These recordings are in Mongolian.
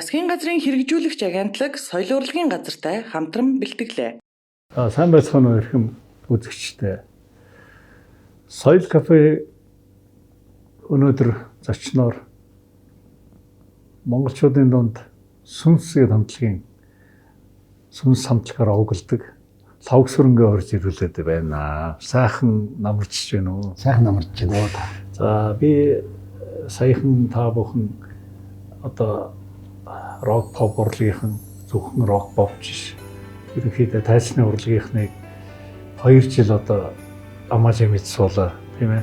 Засгийн газрын хэрэгжүүлэгч агентлаг соёл урлагийн газартай хамтран бэлтгэлээ. Сайн байцгаана уу, эрхэм үзэгчдээ. Соёл кафе өнөөдөр зочноор монголчуудын дунд сүнс гэдэг хамтлагийн сүнс хамтлагаар овоглодог Лхавг сүрэнгээ орж ирүүлээд байна. Сайхан намарч байна уу? Сайхан намарч байна уу? За, би саяхан та бүхэн одоо рок поп урлагийнхан, зөвхөн рок поп биш, ерөнхийдөө тайзны урлагийнхныг 2 жил одоо амааж мэд суулаа, тийм ээ.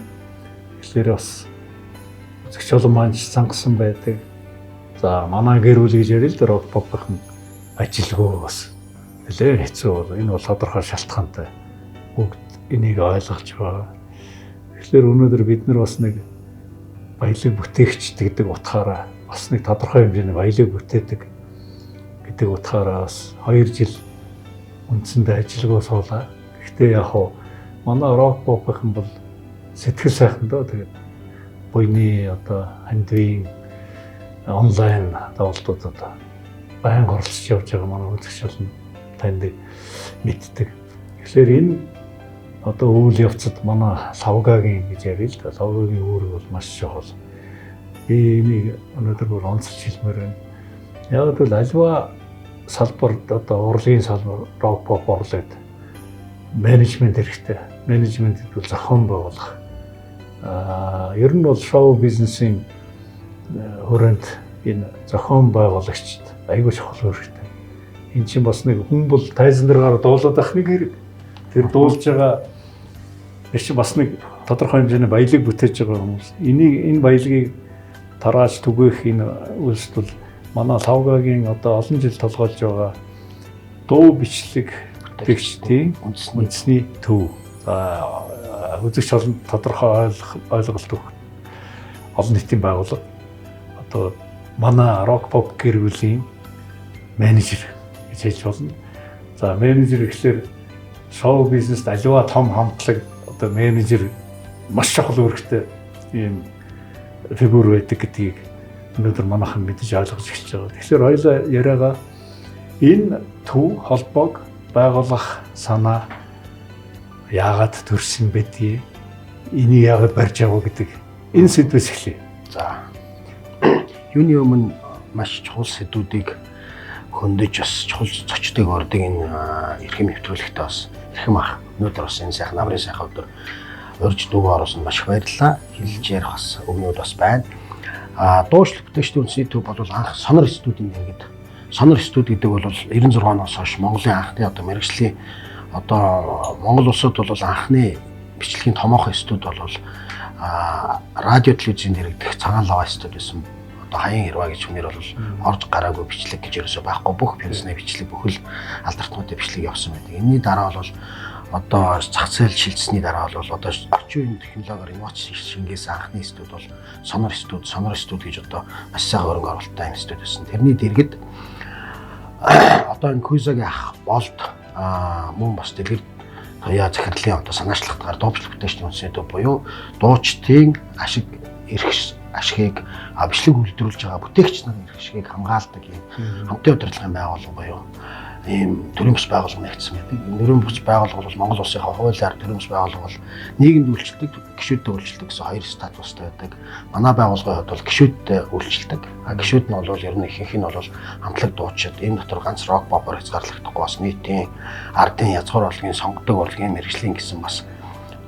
Тэгэхээр бас үзэгч олон маань ч цангасан байдаг. За, манай гэр бүл гэж ярил л рок попын ажилгүй бас нэлээд хэцүү бол энэ бол тодорхой шалтгаантай. Бүгд энийг ойлгож байгаа. Тэгэхээр өнөөдөр бид нар бас нэг баялаг бүтээгч гэдэг утгаараа, бас нэг тодорхой хэмжээний баялаг бүтээдэг гэдэг утгаараа бас 2 жил үндсэндээ ажилгүй суулаа. Гэхдээ яг хуу манай рок попын бол сэтгэл сайхан доо. Тэгээд буйны одоо хандвийн онлайн давалтууд одоо байнга оролцож явж байгаа, манай үзэгч олон таньдаг, мэддэг. Тэгэхээр энэ одоо үйл явцад манай Лхавгагийн гэж ярил л да. Лхавгагийн үүрэг бол маш чухал. Би энийг өнөөдөр бүр онцолж хэлмээр байна. Яг бол аливаа салбарт, одоо урлагийн салбар, рок поп урлагт менежмент хэрэгтэй. Менежмент гэдэг бол зохион байгуулах. Ер нь бол шоу бизнесийн хүрээнд энэ зохион байгуулагчид айгүй чухал хэрэгтэй. Энэ чинь бас нэг хүн бол тайзан дээр гараад дуулаад байх нэг хэрэг. Тэр дуулж байгаа тэр чинь бас нэг тодорхой хэмжээний баялаг бүтээж байгаа хүмүүс. Энийг, энэ баялагийг тарааж түгээх энэ үйлсд бол манай Лхавгагийн одоо олон жил толгойлж байгаа дуу бичлэг бүтээлчдийн үндэсний төв. За, үзэгч олон тодорхой ойлголт өгөх олон нийтийн байгууллага, одоо манай рок поп гэр бүлийн менежер гэж хэлж болно. За, менежер гэхлээр шоу бизнест аливаа том хамтлаг одоо менежер маш чухал үүрэгтэй ийм фигур байдаг гэдгийг өнөөдөр манайхан мэдэж ойлгож эхэлж байгаа. Тэгэхээр хоёулаа яриагаа энэ төв холбоог байгуулах санаа яагаад төрсөн бэ? Энийг яагаад барьж яваа гэдэг энэ сэдвээс эхлэе. За. Юуны өмнө маш чухал сэдвүүдийг хөндөж, бас чухал зочдыг ордог энэ эрхэм нэвтрүүлэгтээ бас эрхэм ах өнөөдөр бас энэ сайхан намрын сайхан өдөр урьж дүүгөө оруулсан маш их баярлалаа. Хэлж ярих бас өгнүүд бас байна. Дуушлаг бүтээгчдийн үндэсний төв бол анх Сонор студийн дэргэд, Сонор студ гэдэг бол 96 оноос хойш Монголын анхны одоо мэргэжлийн, одоо Монгол улсад бол анхны бичлэгийн томоохон студ бол радио телевизийн дэргэдэх Цагаан лаваа студ байсан. Одоо Хаян Хэрва гэж хүнээр бол орж гараагүй бичлэг гэж ерөөсөө байхгүй, бүх пенсны бичлэг, бүхэл алдартнуудын бичлэг явсан байдаг. Энэний дараа бол одоо зах зээл шилжсэний дараа бол одоо орчин үеийн технологиор инновац шингээс анхны студ бол Сонор студ, Сонор студ гэж одоо маш сайн хөрөнгө оруулалттай энэ студ байсан. Тэрний дэргэд одоо энэ Кузагийн ах Болд мөн бас дэлгэр туяа захирлын одоо санаачлагтгаар дуучлах бүтээгчдийн үндэсний төв буюу дуучдын ашиг эрх ашигыг, бичлэг үйлдвэрлэж байгаа бүтээгч нарын эрх ашигыг хамгаалдаг юм хамтын удирдлагын байгууллага буюу ийм төрийн бус байгууллага нэгдсэн байдаг. Энэ төрийн бус байгууллага бол Монгол улсын хуулиар төрийн бус байгууллага бол нийгэмд үйлчилдэг, гишүүдтэй үйлчилдэг гэсэн хоёр статустай байдаг. Манай байгууллагын хувьд бол гишүүдтэй үйлчилдэг. Гишүүд нь бол ер нь ихэнх нь бол хамтлаг дуучид. Энэ дотор ганц рок попоор хязгаарлагдахгүй, бас нийтийн ардын язгуур урлагийн, сонгодог урлагийн мэргэжлийн гэсэн бас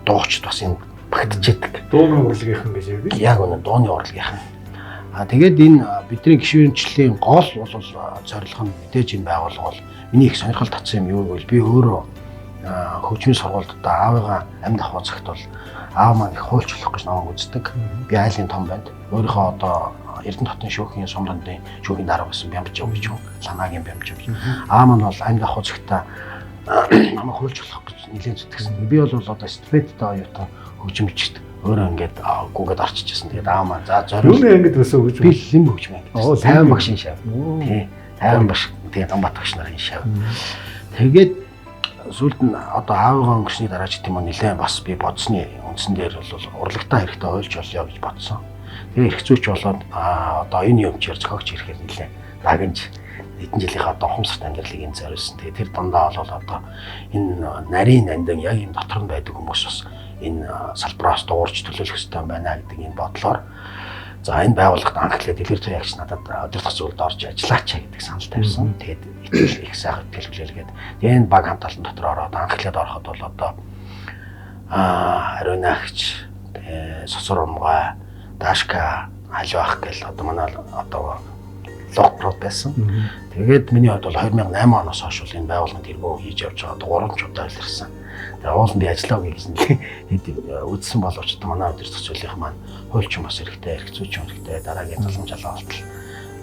дуучид бас энэ багтжээдэг. Дууны урлагийнхан гэж ярьдаг. Яг үнэ, дууны урлагийнхан. Тэгээд энэ бидний гишүүнчлийн гол бол зорилго нь мэдээж энэ байгууллага бол миний их сонирхол татсан юм юу гэвэл би өөрөө хөгжмийн сургуульд одоо аавыгаа амьд авах цагт бол аав маань их хуульч болох гэж намайг үздэг. Би айлын том банд. Өөрийнхөө одоо Эрдэнэ хотын шүүхийн сумрандын шүүхийн дарга байсан Бямбж гэж хүн, Ланагийн Бямбж. Аав маань бол амьд авах цагта намайг хуульч болох гэж нэлээд зүтгэсэн. Би бол одоо стипендтэй оюутан хөгжимчд өөрөө ингээд гүгээд орчижсэн. Тэгээд аав маань за зориул. Юуны ангид байсан хөгжим? Би лим хөгжим ангид. 50 багшийн шав. Тий. 50 багш, тий, Ганбат багш нарын шав. Тэгээд сүүлд нь одоо аавыгаа өнгөрсний дараа ч гэдэм үү нэлээд бас би бодсны үндсэн дээр бол урлагтаа хэрэгтэй ойлж болёо гэж бодсон. Тэгээ эрх зүйч болоод одоо энэ юмчээр зохиогч ирэхээр нэлээд дагнж хэдэн жилийнхаа одоо ухамсарт амьдралыг энэ зориулсан. Тэгээ тэр дундаа бол одоо энэ нарийн нандин яг энэ дотор нь байдаг хүмүүс бас энэ салбараас дуурч төлөөлөх ёстой байна гэдэг энэ бодлоор за энэ байгууллагт анх эхлээд дэлгэр туяагч надад удирдах зүйлд орж ажиллаач гэдэг санал тавьсан. Тэгээд итгэл их сайхан итгэл хүлээлгээд тэгээ энэ баг хамт олон дотор ороод анх эхлээд ороход бол одоо Ариунаагч, Сосор умгай, Дашка, Халиу ах гэл одоо манай одоо логпрод байсан. Тэгээд миний хувьд бол 2008 оноос хойш бол энэ байгууллагын тэргүү хийж явж байгаа 3 ч удаа илэрсэн. Тэгээ уул нь би ажиллаа үгүй гэсэн хэд үдсэн боловч манай удирдах зүйлийнх маань хуульчин бас хэрэгтэй, эрх зүйч хэрэгтэй, дараагийн залгамж жалаа болтол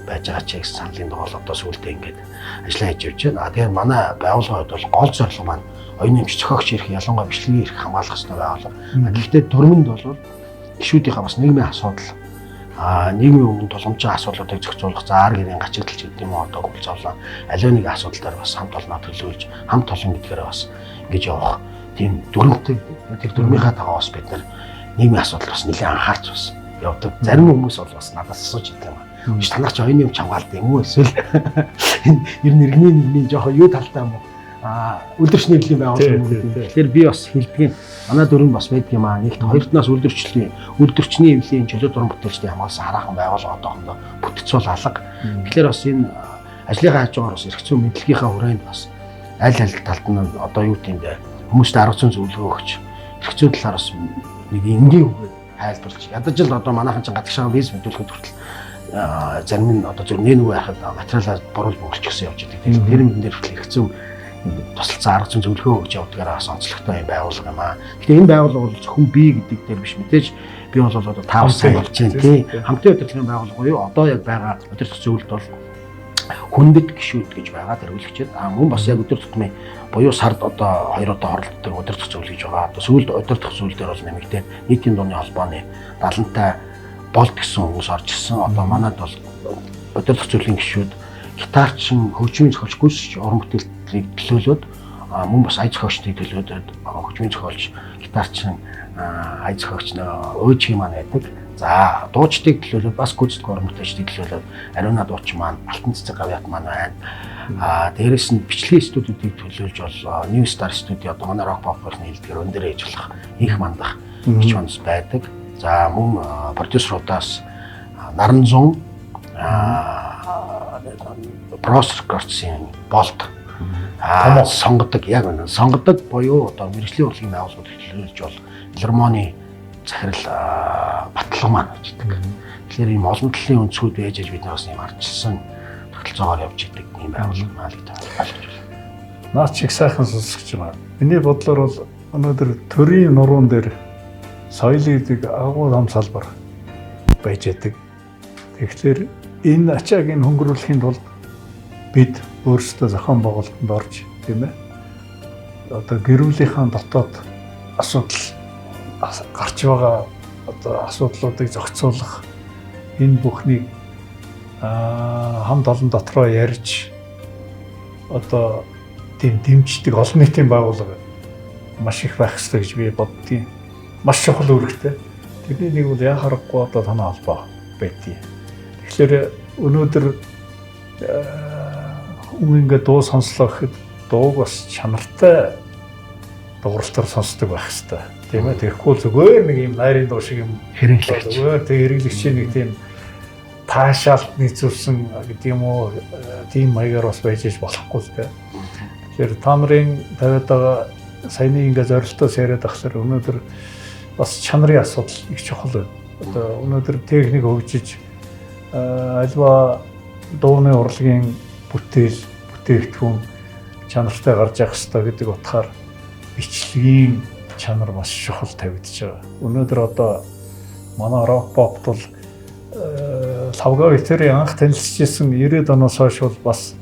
байж байгаа ч гэсэн саналын дугаар одоо сүүлдээ ингээд ажиллаа хийж явж байна. А тэгэхээр манай байгууллагын хувьд бол гол зорилго маань оюун нэмч зохиогч эрх, ялангуяа бичлэгийн эрх хамгаалах ёстой байгууллага. Гэхдээ дүрмэнд бол гишүүдийнхээ бас нийгмийн асуудал, нийгмийн өмнө тулгамжийн асуудлуудыг зохицуулах, за ар гэрийн гачигдalч гэдэг юм уу одоо гүйл зовлон аливаа нэг асуудал дээр бас хамт олноо төлөөлж, хамт олон гэдгээрээ бас ингэж явах тийм дүрмтэй. Тэр дүрмийнхаа дагуу бас бид нар нийгмийн асуудал бас нэлээд анхаарч бас явдаг. Зарим хүмүүс бол бас надаас асууж идэв юм. Биш танах чи оюуны юм чамгаалд юм уу эсвэл энэ ер нь иргэний нийгмийн жоохон юу талтай юм уу? Үйлдвэрчний эвлийн байгууллага юм гэдэг. Тэгэхээр би бас хэлдэг юм. Манай дүрэм бас байдаг юм аа. Нэгт хоёртнаас үйлдвэрчний эвлийн чөлөө дуран бүтээлчдийн хамгаалсан хараахан байгууллага одоохондоо бүтэц бол алга. Тэгэхээр бас энэ ажлынхаа хажуугаар бас эрх зүйн мэдлэгийнхаа хүрээнд бас аль аль талд нь одоо юу гэдэм бэ? Хүмүүст арга зүйн зөвлөгөө өгч эрх зүйн талаар бас нэг энгийн үгээр тайлбарлаж ядаж л одоо манайхан ч гадагшаа бизнес мэдүүлэхэд хүртэл зарим нь одоо зөв нэг нөгөө яхад материалаа буруу бөглөж гэсэн явж байдаг. Тэр мэдэн дээр хүртэл эрх зүйн тусалцсан арга зүйн зөвлөгөө өгч явдгаараа бас онцлогтой юм байгууллага юм аа. Гэхдээ энэ байгууллага бол зөвхөн би гэдэг дээр биш мэдээж би бол одоо та бас сайн болж байна тий. Хамтын удирдлагын байгууллага буюу одоо яг байгаа удирдах зөвлөлд бол хүндэт гишүүд гэж байгаа тэргүүлэгчид. Мөн бас яг өдөр тутмын буюу сард одоо 2 удаа оролддог удирдах зөвлөл гэж байгаа. Одоо сүүлд удирдах зүйл дээр бол нэмэгдээд нийтийн дууны холбооны 70-тай болд гэсэн хүмүүс орж ирсэн. Одоо манад бол удирдах зөвлөлийн гишүүд гитарчин, хөгжмийн зохиолч, гүйцэтгэгч уран бүтээлийг төлөөлөөд мөн бас ая зохиогчдыг төлөөд хөгжмийн зохиолч, гитарчин, ая зохиогч өөжийн маань байдаг. За дуучдыг төлөөлөөд бас гүйцэтгэх уран бүтээлчдийг төлөөлөөд Ариуна дуучин маань, Алтан цэцэг гавьяат маань байна. Дээрээс нь бичлэгийн студиудыг төлөөлж бол New Star Studio одоо манай рок pop-ын хэлдгээр өндөр ээж болох их мандах гэж манас байдаг. За мөн продюсеруудаас Наран зун, Bros Records-ийн болт сонгодог яг үнэн сонгодог буюу одоо мэргэжлийн урлагийн байгууллагууд төлөөлж бол филармоны захирал батлага маань байдаг. Тэгэхээр ийм олон талын өнцгүүд байж аж бид бас ийм ардчилсан тогтолцоогоор явж идэг ийм байгууллага маа л гэж ойлгож байна. Наад чиг сайхан сонсогч юм аа. Миний бодлоор бол өнөөдөр төрийн нуруун дээр соёл гэдэг агуу том салбар байж байдаг. Тэгэхээр энэ ачааг энэ хөнгөрүүлэхийн тулд бид өөрсдөө зохион байгуулалтанд орж тийм ээ. Одоо гэр бүлийнхаа дотоод асуудал гарч байгаа одоо асуудлуудыг зохицуулах энэ бүхнийг хамт олон дотроо ярьж одоо тийм дэмждэг олон нийтийн байгууллага маш их байх ёстой гэж би боддгийн. Маш чухал үүрэгтэй. Тэрний нэг бол яа харахгүй одоо танай холбоо байдгийг. Тэгэхээр өнөөдөр хүн ингээд дуу сонслоо гэхэд дууг бас чанартай дууралтаар сонсдог байх ёстой. Тийм ээ. Тэгэхгүй зүгээр нэг юм найрын дуу шиг юм хэрэглэгч. Зүгээр тэг хэрэглэгчийн нэг тийм таашаалт нийцүүлсэн гэдэг юм уу тийм маягаар бас байж иж болохгүй л дээ. Тэгэхээр та нарын тавиад байгаа саяны ингээ зорилтоос яриад ахлаар өнөөдөр бас чанарын асуудал их чухал байна. Одоо өнөөдөр техник хөгжиж альва дууны урлагийн бүтээл, бүтээгдэхүүн чанартай гарч явах ёстой гэдэг утгаар бичлэгийн чанар маш чухал тавигдж байгаа. Өнөөдөр одоо манай рок попт бол Лавга Витерийн анх танилцчихсан 90-ад оноос хойш бол бас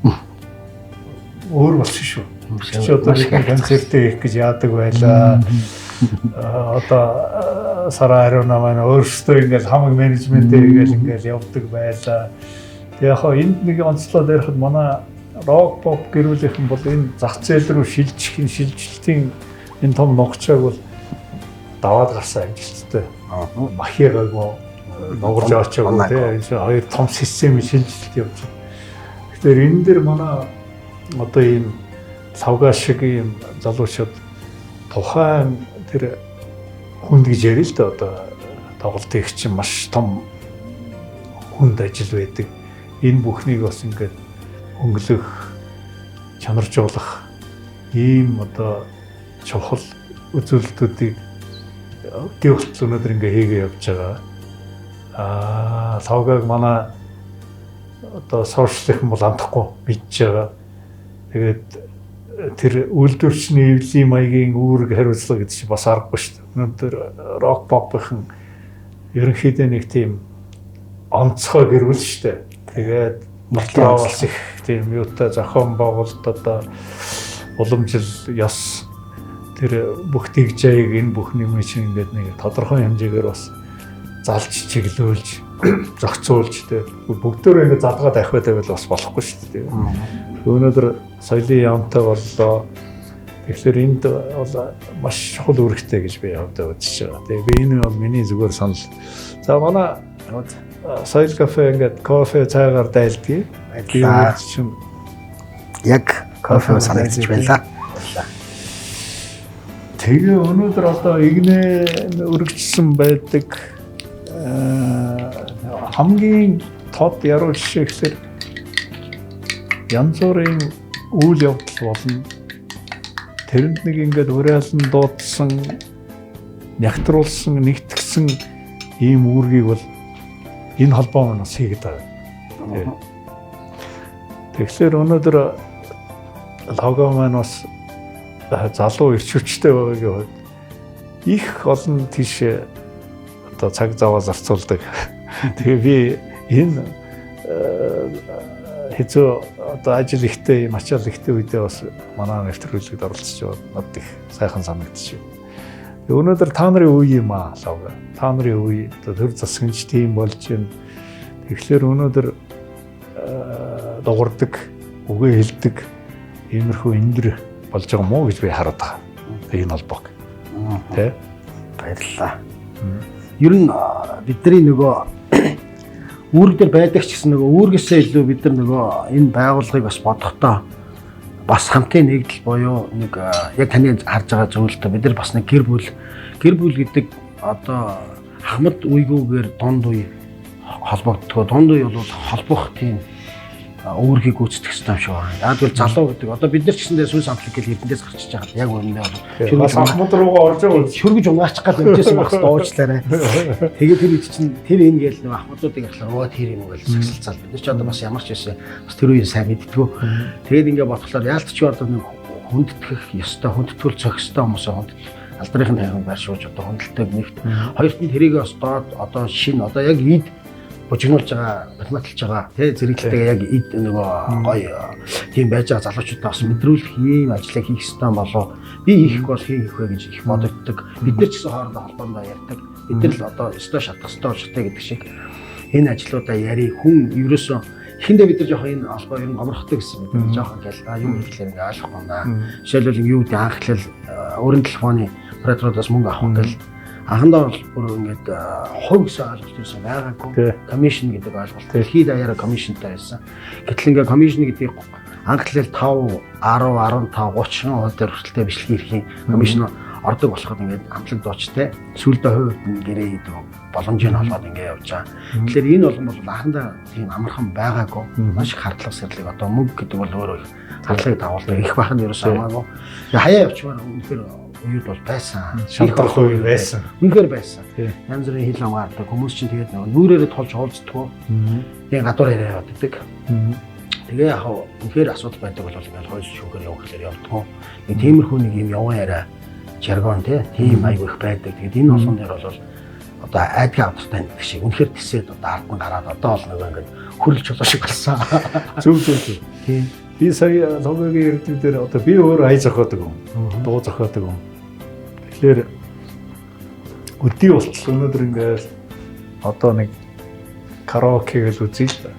өөр болсон шүү. Чи одоо бид концертээ хийх гэж яадаг байлаа. Одоо Сара Ариуна маань өөрсдөө ингээл хамаг менежментээ хийгээл ингээл явдаг байлаа. Тэг яг хаа энд нэг онцлоод ярихад манай рок поп гэр бүлийнхэн бол энэ зах зээл рүү шилжих энэ шилжилтийн энэ том нугачааг бол даваад гарсан амжилттай. Махигаагүй нугарч очоогүй тийм энэ хоёр том системийн шилжилт явж байна. Тэгэхээр энэ дэр манай одоо ийм лавга шиг ийм залуучууд тухайн тэр хүнд гэж ярил л да, одоо тоглолт их чинь маш том хүнд ажил байдаг. Энэ бүхнийг бас ингээд хөнгөлөх, чанаржуулах ийм одоо чухал үзүүлэлтүүдийг өдий болтол өнөөдөр ингээ хийгээ явж байгаа. Лавгаг манай одоо сошиал бол амтахгүй мэдж байгаа. Тэгээд тэр үйлдвэрчний эвлийн маягийн үүрэг хариуцлага гэдэг чинь бас аргагүй шүү дээ. Өнөөдөр рок попын ерөнхийдөө нэг тийм онцгой гэрүүл шүү дээ. Тэгээд бас их тийм юутай зохион байгуулалт одоо уламжил ёс тэр бүх тэгжээг энэ бүх юм чинь ингээд нэг тодорхой хэмжээгээр бас залж чиглүүлж зохицуулж тэ бүгдөө ингээд задгаад авах байвал бас болохгүй шүү дээ. Өнөөдөр соёлын яамтай боллоо. Тэгэхээр энд бол маш чухал үүрэгтэй гэж би явдаа үзэж байгаа. Тэгээ би энэ бол миний зүгээр санал. За манай соёл кафе ингээд кофе цайгаар дайлдгийг. Баярлалаа. Яг кофе санагдчих байлаа. Тэгээ өнөөдөр одоо игнэ өргөжсөн байдаг хамгийн тод яруу жишээ гэхээр янз бүрийн үйл явдал болно. Тэрэнд нэг ингээд уриалан дуудсан, нягтруулсан, нэгтгсэн ийм үүргийг бол энэ холбоо маань бас хийгээд байгаа. Тэгэхээр өнөөдөр лого маань бас залуу эрч хүчтэй байгаагийн хувьд их олон тийш одоо цаг зав зарцуулдаг. Тэгээ би энэ хэзээ одоо ажил ихтэй, ачаал ихтэй үедээ бас манай нэвтрүүлэгт оролцож байгаа надад их сайхан санагдчих. Өнөөдөр та нарын үе юм аа лавга. Та нарын үе одоо төр засгийн ч тийм болж байна. Тэгэхээр өнөөдөр дуурдаг, үгээ хэлдэг иймэрхүү эндэр болж байгаа мó гэж би хараад байгаа. Энэ холбоог. Тэ? Баярлалаа. Ер нь бидний нөгөө үүрэг дээр байдаг ч гэсэн нөгөө үүргээсээ илүү бид нар нөгөө энэ байгууллагыг бас бодохдоо бас хамтын нэгдэл буюу нэг яг таны харж байгаа зүйлтэй бид нар бас нэг гэр бүл гэдэг одоо ахмад үегүүгээр дунд үе холбогддгоо. Дунд үе бол холбох тийм үүргийг гүйцэтгэх ёстой юм шиг байна. Яг бол залуу гэдэг одоо бид нар ч гэсэндээ сүнс амтлаг гэл эрдэндээс гарчиж байгаа. Яг үнэндээ бол бас ахмад руугаа орж байгаа. Шүргэж унгаачих гал явжсэн байх хэвээр уучлаарай. Тэгээд тэр үед чинь тэр энэ гээл нэг ахмадуудыг харахаар өө тэр юм гэл сагсалцаал. Бид нар ч одоо бас ямар ч байсан бас тэр үеийн сайн мэддгүү. Тэгээд ингээ бодглохлоор яалтч одоо нэг хүндэтгэх ёстой, хүндэтгэл цохих ёстой хүмүүсээ хүндэтгэх алдрын тайван байршуулж одоо хүндэлтэйг нэгт. Хоёрт нь тэрийг бас доод одоо шин одоо яг эд бужигнуулж байгаа, математикч байгаа тий зэрэглэлтэйгээ яг эд нөгөө гоё тийм байж байгаа залуучуудаа бас мэдрүүлэх ийм ажлыг хийх ёстой болов. Би хийхгүй бол хийх вэ гэж их бодогддог. Бид нар ч гэсэн хоорондоо холбоондоо ярьдаг. Бид нар л одоо ёстой шатах ёстой болчихтой гэдэг шиг энэ ажлуудаа яри хүн ерөөсөө эхэндээ бид нар жоохон энэ холбоо ер нь гомрохтой гэсэн бид нар жоохон гэл юм хэлэхээр ингээ ойлгохгүй юм да. Жишээлбэл юу гэдэг анх эхлэл өөрийн телефоны операторудаас мөнгө авах гэл анхандаа бол бүр ингээд хувь гэсэн ойлголт юусэн байгаагүй. Комисшн гэдэг ойлголт. Дэлхийд даяараа комисшнтай байсан. Гэтэл ингээд комисшн гэдгийг анх эхлэл 5, 10, 15, 30% дээр хүртэлтэй бичлэгийн эрхийн комисшн ордог болоход ингээд амтлаг дуучтай. Сүүлдээ хувь нь гэрээ гэдэг боломжийг олгоод ингээд явж байгаа. Тэгэхээр энэ болгон бол анхандаа тийм амархан байгаагүй. Маш их хардлага сэрлэг одоо мөнгө гэдэг бол өөрөө их хардлагыг дагуулдаг. Их байх нь ерөөсөө хамаагүй. Хаяа явчмаар үнэхээр үед бол байсан. Шантрах үе байсан. Үнэхээр байсан. Янз бүрийн хил хамаардаг. Хүмүүс чинь тэгээд нөгөө нүүрээрээ тулж уулздаггүй. Яг гадуур яриа явдаг. Тэгээ яг үнэхээр асуудал байдаг бол ингээл хойш шүүхээр явах гэхлээр явдггүй. Нэг тиймэрхүү нэг юм явган яриа жаргон тийм айгүй их байдаг. Тэгээд энэ болгон дээр бол одоо айдгийн авдартай гэдэг шиг үнэхээр тэсээд одоо ард нь гараад одоо бол нөгөө ингээд хөрөлж чулуу шиг болсон. Зөв зөв зөв. Тийм. Би сая логогийн эрдэг дээр одоо би өөр ая зохиодог юм. Дуу зохиодог юм. Тэгэхээр өдий болтол өнөөдөр ингээл одоо нэг караоке гэж үзье л да.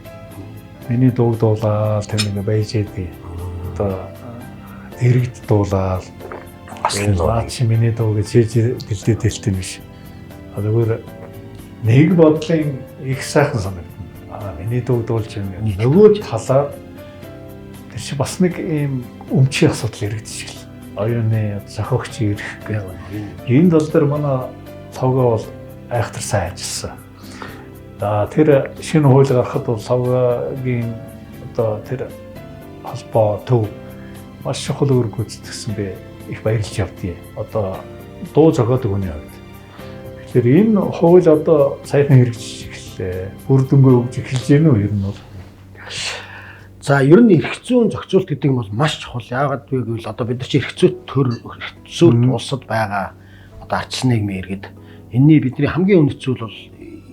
Миний дууг дуулаад тэр нэг байж идэв. Одоо дэрэгд дуулаад наа чи миний дуу гэж шийж дэлдээ дэлтэн биш. Зүгээр нэг бодлын их сайхан санагдана. Аа миний дууг дуулж юм. Нөгөө талаар Тэр чи бас нэг ийм өмчийн асуудал яригдчих гэлээ. Оюуны зохиогч ирэх гэх. Энэ тал дээр манай логоо бол айхтар сайн ажилласан. За тэр шинэ хууль гаргахад бол логогийн одоо тэр холбоо төв маш чухал үүрэг гүйцэтгэсэн, би их баярлж явдгийг. Одоо дуу зохиодог хүний хувьд. Тэгэхээр энэ хууль одоо саяхан хэрэгжиж эхэллээ. Үр дүнгээ өгж эхэлж байна уу ер нь бол? За, ер нь эрх зүйн зохицуулт гэдэг нь бол маш чухал. Яагаад вэ гэвэл одоо бид нар чи эрх зүйт төр, эрх зүйт улсад байгаа одоо ардчсан нийгмийн иргэд. Энийний бидний хамгийн үнэт зүйл бол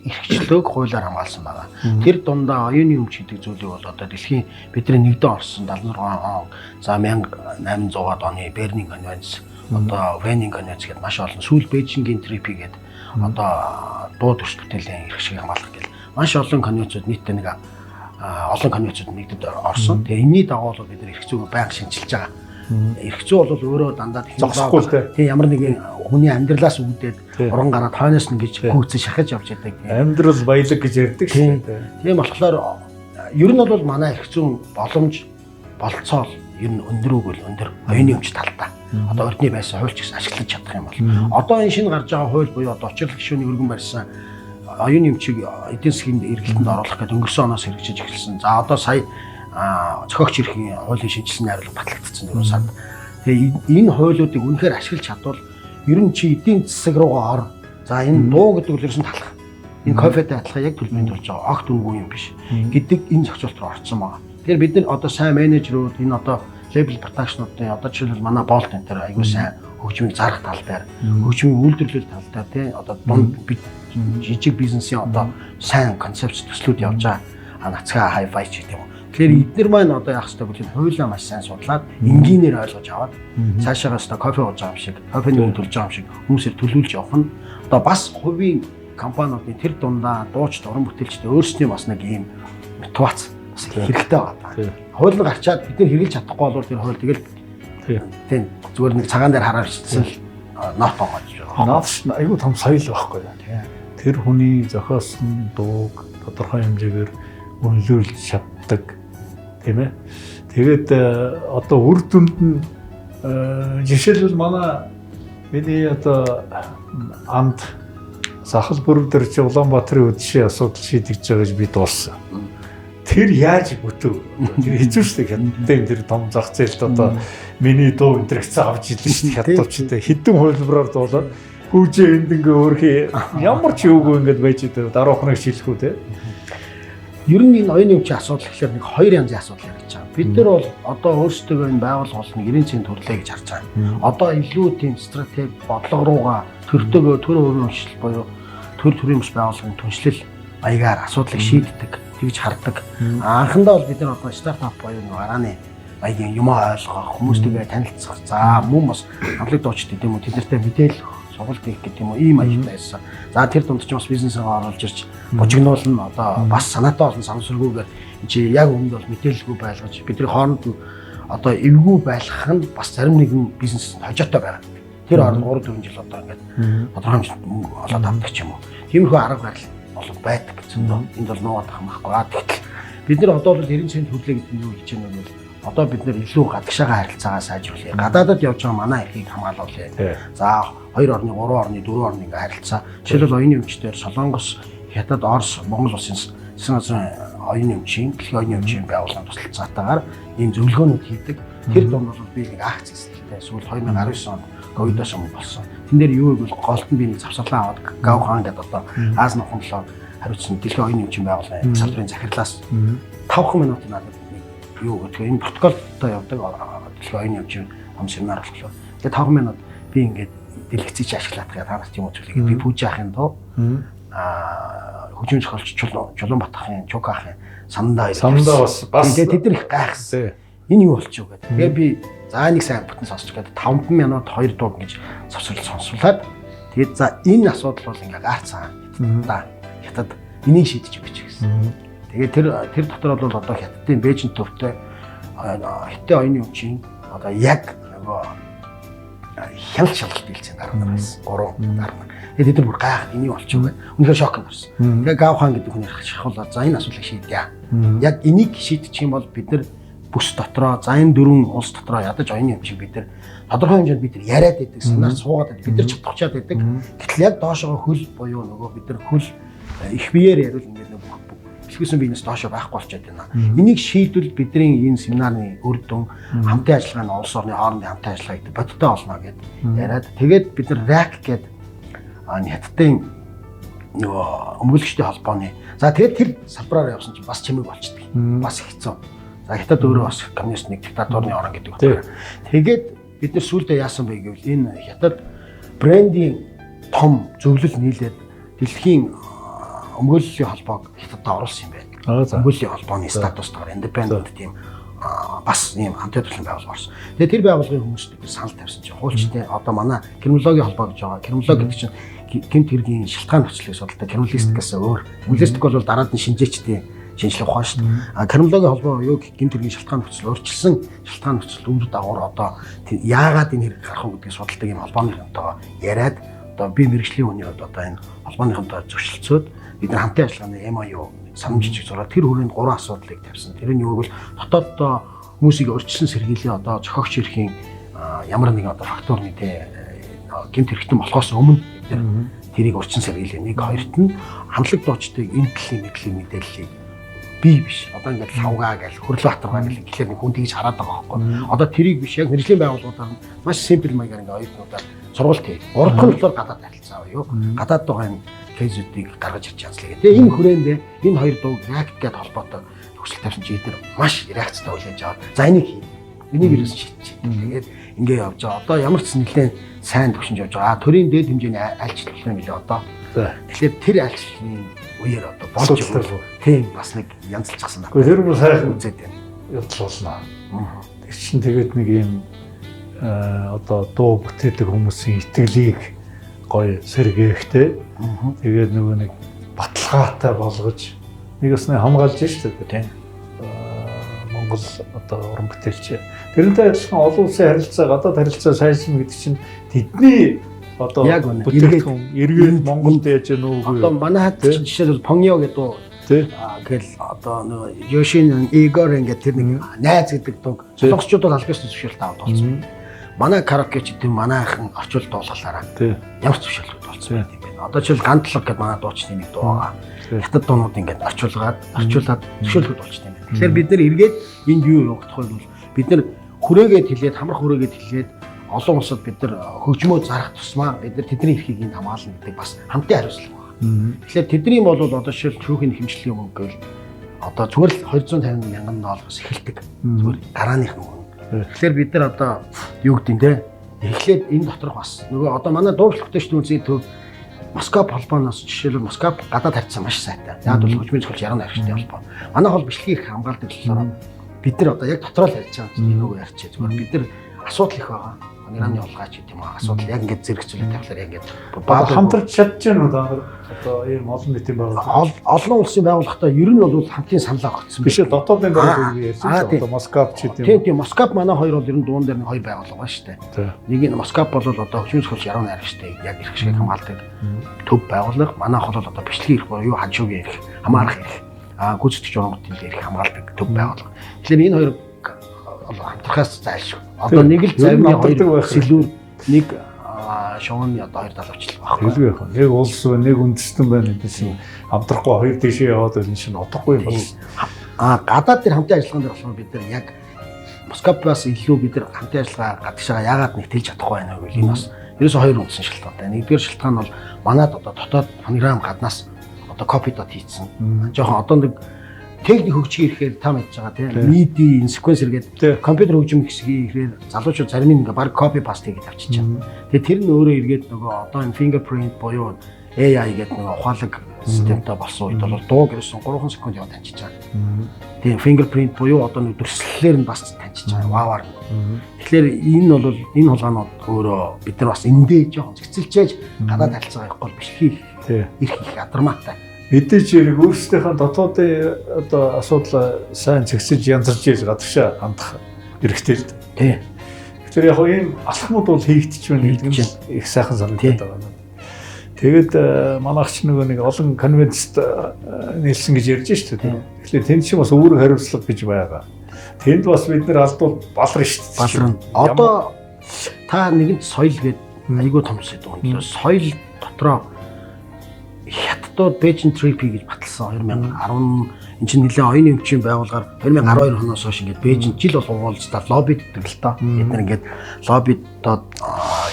эрхчлөөг хуулиар хамгаалсан байгаа. Тэр дундаа оюуны өмч гэдэг зүйлийг бол одоо дэлхийн бидний нэгдэн орсон 76 он, за 1800-аад оны Бернийн конвенц, одоо Венийн конвенц гэдэг маш олон, сүүл Бээжингийн TRIPS гэдэг одоо дуу дүрслэл бүтээлийн эрх шиг хамгаалах гэл маш олон конвенцууд, нийтдээ нэг олон конвенцууд нэгдэд орсон. Тэгээ энэний дагуу бол бид нар эрх зүйг байнга шинчилж байгаа. Эрх зүй бол өөрөө дандаа технологи, тийм, ямар нэгэн хүний амьдралаас үүдээд уран гараад хойноос нь гэж гүйцэн шахаж явж байдаг. Амьдрал баялаг гэж ярьдаг шүү дээ. Тийм болохоор ер нь бол манай эрх зүйн боломж болцоол ер нь өндөрөөг бол өндөр оюуны өмч талдаа. Одоо урдны байсан хууль ч гэсэн ашиглаж чадах юм бол одоо энэ шинэ гарч байгаа хууль буюу одоо учирлал гишүүний өргөн барьсан оюуны өмчийг эдийн засгийн эргэлтэнд оруулах гэдэг өнгөрсөн оноос хэрэгжиж эхэлсэн. За, одоо сая зохиогч эрхийн хуулийн шинжилсэн найруулга батлагдсан 4 сард. Тэгээ энэ хуулиудыг үнэхээр ашиглаж чадвал ер нь чи эдийн засаг руугаа ор. За, энэ дуу гэдэг бол ерөөсөн талах. Энэ кофетэй адилхан яг төлбөрийн төлж байгаа огт үнэгүй юм биш гэдэг энэ зохицуулт руу орсон байгаа. Тэгэхээр бид нар одоо сайн менежерүүд, энэ одоо лейбл production уудын, одоо жишээлбэл манай Bolt энэ тэр аягүй сайн хөгжмийг зарах тал дээр, хөгжмийн үйлдвэрлэл тал дээр, тий, одоо дунд жижиг бизнесийн одоо сайн концепц төслүүд явж байгаа. А нацгаа hi-fi ч гэдэг юм уу. Тэгэхээр эднэр маань одоо яах ёстой вэ? Хуулиа маш сайн судлаад, энгийнээр ойлгож аваад, цаашаагаа ёстой кофе ууж байгаа юм шиг, кофений үн төлж байгаа юм шиг хүмүүсээр төлөвлөж явах нь одоо бас хувийн компаниудын тэр дундаа дуучид, уран бүтээлчдээ өөрсдийн бас нэг ийм мотивац бас хэрэгтэй байгаа. Хууль нь гарчаад бид нар хэрэглэж чадахгүй бол тэр хууль тэгэл тийм зүгээр нэг цагаан дээр хараад бичсэн л нот байгаа гэж байна. Наад чинь айгүй том соёл байхгүй. Тэр хүний зохиосон дууг тодорхой хэмжээгээр үнэлүүлж чаддаг, тийм ээ. Тэгээд одоо үр дүнд нь жишээлбэл манай миний одоо анд сахал бүрв дээр чи Улаанбаатарын үдшийн асуудал шийдэгдэж байгаа гэж би дууссан. Тэр яаж бүтв? Тэр хэцүү шүү дээ. Хятадын тэр том зах зээлд одоо миний дуу энэ төр хэцүү авч ирлээ шүү дээ. Хятадч дээ. Хэдэн хувилбараар дуулаад хүүжээ энд ингээ өөрхий ямар ч юугүй ингээд байж идэв. Даруухныг шилэх үү те. Ер нь энэ оюуны өмчийн асуудал гэхэлэр нэг хоёр янзын асуудал яригдж байгаа. Бид нар бол одоо өөрсдөө энэ байгууллага бол нэг 90 цент төрлөө гэж харж байгаа. Одоо илүү тийм стратеги бодлого руугаа төртөөгөө төр өөрийн уншил буюу төр төрийн бас байгууллагын түншлэл маягаар асуудлыг шийддэг, тэгж хардаг. Анхандаа бол бид нар одоо стартап буюу нэг арааны маягийн юм ойлгох, хүмүүстэйгээ танилцах, за мөн бас хамтлаг дуучид гэдэг юм уу, тэд нартай мэдээлэл сургалт хийх гэдэг юм уу, ийм маягтай байсан. За, тэр дунд ч бас бизнесээ оруулж ирж бужигнуулна, одоо бас санаатай олон санамсаргүйгээр чи яг өмнөд бол мэдээлэлгүй байлгаж бидний хооронд нь одоо эвгүй байлгах нь бас зарим нэгэн бизнесэнд хожоотой байгаа. Тэр оронд 3 4 жил одоо ингээд тодорхой хэмжээнд мөнгө олоод авдаг ч юм уу. Тиймэрхүү арга барил бол байдаг гэсэн дөө. Энд бол нуугаад авах юм байхгүй. Тэгтэл бид нар одоо бол 90 цент хөдлөө гэдэг нь юу хийж байгаа вэ гэвэл одоо бид нар илүү гадагшаага харилцаагаа сайжруулъя. Гадаадад явж байгаа манай эрхийг хамгаалуулъя. За, хоёр орны, гурван орны, дөрвөн орны ингээ харилцаа. Жишээлбэл оюуны өмчтөр Солонгос, Хятад, Орос, Монгол улсын засгийн газрын оюуны өмчийн, дэлхийн оюуны өмчийн байгууллагын туслалцаатайгаар ийм зөвлөгөөнүүд хийдэг. Тэр дунд бол би нэг акц эзэлтэй. Сүүл 2019 онд ковидоос өмнө болсон. Тэн дээр юу гэвэл голд нь би нэг завсарлаа аваад Гав хаан гэдэг одоо Ази нухан толгой хариуцсан дэлхийн оюуны өмчийн байгууллагын салбарын захирлаас 5 минут надад нэг юу гэдэг энэ протоколтой явдаг дэлхийн оюуны өмчийн том семинар болохоор. Тэгээ 5 минут би ингээд дэлгэцийг ашиглаад та нарт юм үзүүлээ. Би Пүүжи ахын дуу, хөгжим зохиолч Чулуун Батахын, Чука ахын сандаа сандаа бас тэгээ тэд нар их гайхсан. Энэ юу болчих вэ гэдэг. Тэгээ би за нэг сайн бүтэн сонсч гэдэг 5 минут 2 дуу гэж завсрал сонсуулаад тэгээд за энэ асуудал бол ингээ гаарцсан. За, Хятад энийг шийдэж өгч гэсэн. Тэгээд тэр дотор бол одоо Хятадын Бээжин төвтэй Хятадын оюуны өмчийн одоо яг нөгөө хяналт шалгалт биелсэн дарга нар байсан. 3 дарга нар. Тэгээд тэд нар бүр гайхаад энийг болчих вэ. Үнэхээр шоконд орсон. Тэгээ Гав хаан гэдэг хүний шахуулаад за энэ асуудлыг шийдье. Яг энийг шийдчих юм бол бид нар бүс дотроо, за энэ дөрвөн улс дотроо ядаж оюуны юм шиг бид нар тодорхой хэмжээнд бид нар яриад байдаг, санаар суугаад байдаг, бид нар чадхчаад байдаг. Гэтэл яг доошогоо хөл буюу нөгөө бид нар хөл их биеэр яриул ингээд бүх бэлхүүсэн биенээс доошоо байхгүй болчиход байна. Энийг шийдвэл бидний энэ семинарын үр дүн хамтын ажиллагаа нь улс орны хоорондын хамтын ажиллагаа гэдэг бодиттой болно гэд яриад тэгээд бид нар РАК гэдэг хятадын нөгөө өмгөөлөгчдийн холбооны за тэгээд тэр салбараар явсан чинь бас чимээг болчдөг. Бас хэцүү. За хятад өөрөө бас коммунист нэг диктаторны орн гэдэг утгаар. Тэгээд бид нар сүүлдээ яасан бэ гэвэл энэ хятад брендийн том зөвлөл нийлээд дэлхийн өмгөөллийн холбоог хятадд оруулсан юм байна. Өмгөөллийн холбооны статустаар independent тийм бас ийм хамтын төлөв байгууллага орсон. Тэгээд тэр байгууллагын хүмүүс бид санал тавьсан чинь хуульчтай одоо манай криминологийн холбоо гэж байгаа. Криминологи гэдэг чинь гэмт хэргийн шалтгаан нөхцөлийг судалдаг. Криминалистикээс өөр. Криминалистик бол дараад нь шинжээчдийн шинжлэх ухаан шүү дээ. А криминологийн холбоо юу гэмт хэргийн шалтгаан нөхцөл, урьдчилсан шалтгаан нөхцөл үр дагавар одоо яагаад энэ хэрэг гарах вэ гэдгийг судалдаг юм холбооныхонтойгоо яриад одоо би мэргэжлийн хүний хувьд одоо энэ холбооныхонтойгоо зөрчилцөөд бид нар хамтын ажиллагааны MIU санамж жижиг зураад тэр хүрээнд 3 асуудлыг тавьсан. Тэр нь юу гэвэл дотоод хүмүүсийг урьдчилан сэргийлээ одоо зохиогч эрхийн ямар нэгэн одоо факторны тэ гэмт хэрэгтэн болохоос өмнө бид нар тэрийг урьдчилан сэргийлээ. Нэг хоёрт нь хамтлаг дуучдыг энэ төрлийн мэдлэг мэдээллийг бий биш. Одоо ингээд лавгаа гэл хөрлөө хатаргаа гэл гэхлээр нэг хүн тэгж хараад байгаа байхгүй. Одоо тэрийг биш яг мэргэжлийн байгууллагуудаар нь маш simple маягаар ингээд оюутнуудаар сургалт хий. Гурав дахь нь болохоор гадаад харилцаа буюу гадаад байгаа энэ кейсүүдийг гаргаж ирж янзлаа. Тэгээ энэ хүрээндээ энэ хоёр дууг реакт гэдээ холбоотой төгсөл тавьсан чи эдгээр маш реакцтай хүлээж аваад за энийг хий. Энийг ерөөсөн шийдчих. Тэгээд ингээ явж байгаа. Одоо ямар ч нэлээд сайн төвшинж явж байгаа. Төрийн дээд хэмжээний айлчлал болох юм билээ одоо. Тэгэхээр тэр айлчлалын үеэр одоо болж байгаа. Тийм бас нэг янзалчихсан. Гэхдээ тэр бүр сайхан үзээд байна. Явдал болно. Тэр чинь тэгээд нэг юм одоо дуу бүтээдэг хүмүүсийн итгэлийг гоё сэргээхтэй. Тэгээд нөгөө нэг баталгаатай болгож нэг өснө хамгаалж штэ тийм. Монгол одоо уран бүтээлч. Тэрнтэй адилхан олон улсын харилцаа, гадаад харилцаа сайжирна гэдэг чинь тэдний одоо бүтээгдэхүүн эргээд Монголд яаж яах вэ? Одоо манайхад чинь жишээлбэл Поньо гэдэг дуу гэл одоо нөгөө Йошин Игор ингээд тэр нэг найз гэдэг дууг солонгосчууд бол аль биесны зөвшөөрөлт аваад болсон. Манай караоке ч гэдэм манайхан орчуулалт дуулгалаараа ямар ч зөвшөөрлөд болсон юм байна. Одоо жишээл Гантлаг гэдэг манай дуучны нэг дуу байгаа. Хятад дуунууд ингээд орчуулгаад зөвшөөрлөд болчихсон юм байна. Тэгэхээр бид нэр эргээд энд юу явагдах вэ гэвэл бид нэр хүрээгээд хэлээд хамрах хүрээгээд хэлээд олон улсад бид нар хөгжмөө зарах тусмаа бид нар тэдний эрхийг энд хамгаална гэдэг бас хамтын хариуцлага байна. Тэгэхээр тэдний бол одоо жишээл шүүхийн хэмжлэлийн мөнгө гэвэл одоо зүгээр л 250 мянган доллароос эхэлдэг. Зүгээр гарааных нь. Тэгэхээр бид нар одоо юу гэдэг юм те эхлээд энэ доторх бас нөгөө одоо манай дуудлах бүтээлчдийн үндэсний төв Москва холбооноос жишээлбэл Москва гадаад харьцаа маш сайтай. Яг бол хөгжмийн зохиолч яран архичтай холбоо. Манай хол бичлэгийг их хамгаалдаг болохоор бид нар одоо яг дотроо л ярьж байгаа юм нөгөө ярьчих. Зүгээр бид нар асуудал их байгаа. Ираны улгаач гэдэг юм аа асуудал яг ингээд зэрэг зүйлээ тавихлаар яг ингээд хамтарч чадж гэнэ үү та нар одоо ийм олон нийтийн байгууллага олон улсын байгууллагатай ер нь бол хамтын саналаа огцсон. Биш ээ дотоодын байгууллага ярьж байна. Одоо Москва ч гэдэг юм. Тийм тийм Москва манай хоёр бол ер нь дуун дээр нэг хоёр байгууллага байна шүү дээ. Нэг нь Москва бол одоо хөгжмийн зохиолч яруу найрагчтай яг эрх шиг хамгаалдаг төв байгууллага. Манай хол бол одоо бичлэгийн эрх буюу хажуугийн эрх, хамаарах эрх, гүйцэтгэгч уран бүтээлийн эрх хамгаалдаг төв байгууллага. Тэгэхээр энэ хоёр хамтрахаас зайлшгүй. Одоо нэг л завны хоёр сэлүүр нэг шувууны одоо хоёр далавчлал байхгүй. Хэлгүй яах вэ? Нэг улс байна, нэг үндэстэн байна гэдэг чинь хамтрахгүй хоёр тийшээ яваад байсан чинь утгагүй юм байна. Гадаад дээр хамтын ажиллагаан дээр болохоор бид нар яг Москваас илүү бид нар хамтын ажиллагаа гадагшаага яагаад нэг тэлж чадахгүй байна вэ гэвэл энэ бас ерөөсөө хоёр үндсэн шалтгаантай. Нэгдүгээр шалтгаан бол манад одоо дотоод фонограм гаднаас одоо копидот хийцэн. Жохон одоо нэг техник хөгжих ирэхээр та мэдж байгаа тийм MIDI энэ секвенсер гэдэг компьютер хөгжим хэсгийн ирэхээр залуучууд зарим нь ингээ баг копи паст хийгээд авчиж байгаа. Тэгээ тэр нь өөрөө эргээд нөгөө одоо энэ fingerprint буюу AI гэдэг нөгөө ухаалаг системтэй болсон үед бол дууг ерөөсөн 3 секунд яваад таньчихж байгаа. Тийм fingerprint буюу одоо нэг дүрслэлээр нь бас таньчихж байгаа. Ваваар. Тэгэхээр энэ бол энэ хулгаанууд өөрөө бид нар бас эндээ жоохон зэгцэлчээж гадаад харилцаа явахгүй бичлэгийг эрх их адармаатай. Мэдээж хэрэг өөрсдийнхээ дотоодын одоо асуудлаа сайн зэгсэж янзарч ийж гадагшаа хандах хэрэгтэй л дээ. Тэгэхээр яг ийм алхмууд бол хийгдэж байна гэдэг нь их сайхан санагдаад байгаа юм. Тэгээд манайх ч нөгөө нэг олон конвенцт нийлсэн гэж ярьж шүү дээ. Тэгэхээр тэнд чинь бас үүрэг хариуцлага гэж байгаа. Тэнд бас бид нар алдвал баларна шүү дээ. Баларна. Одоо та нэгэнт соёл гээд айгүй том сэдв юм. Соёл дотроо хятадууд Beijing Trip гэж баталсан 2010 энэ чинь нэлээд оюуны өмчийн байгууллагаар 2012 оноос хойш ингээд Бээжин жил болгон уулзтаа лоббиддаг л доо. Бид нар ингээд лоббидод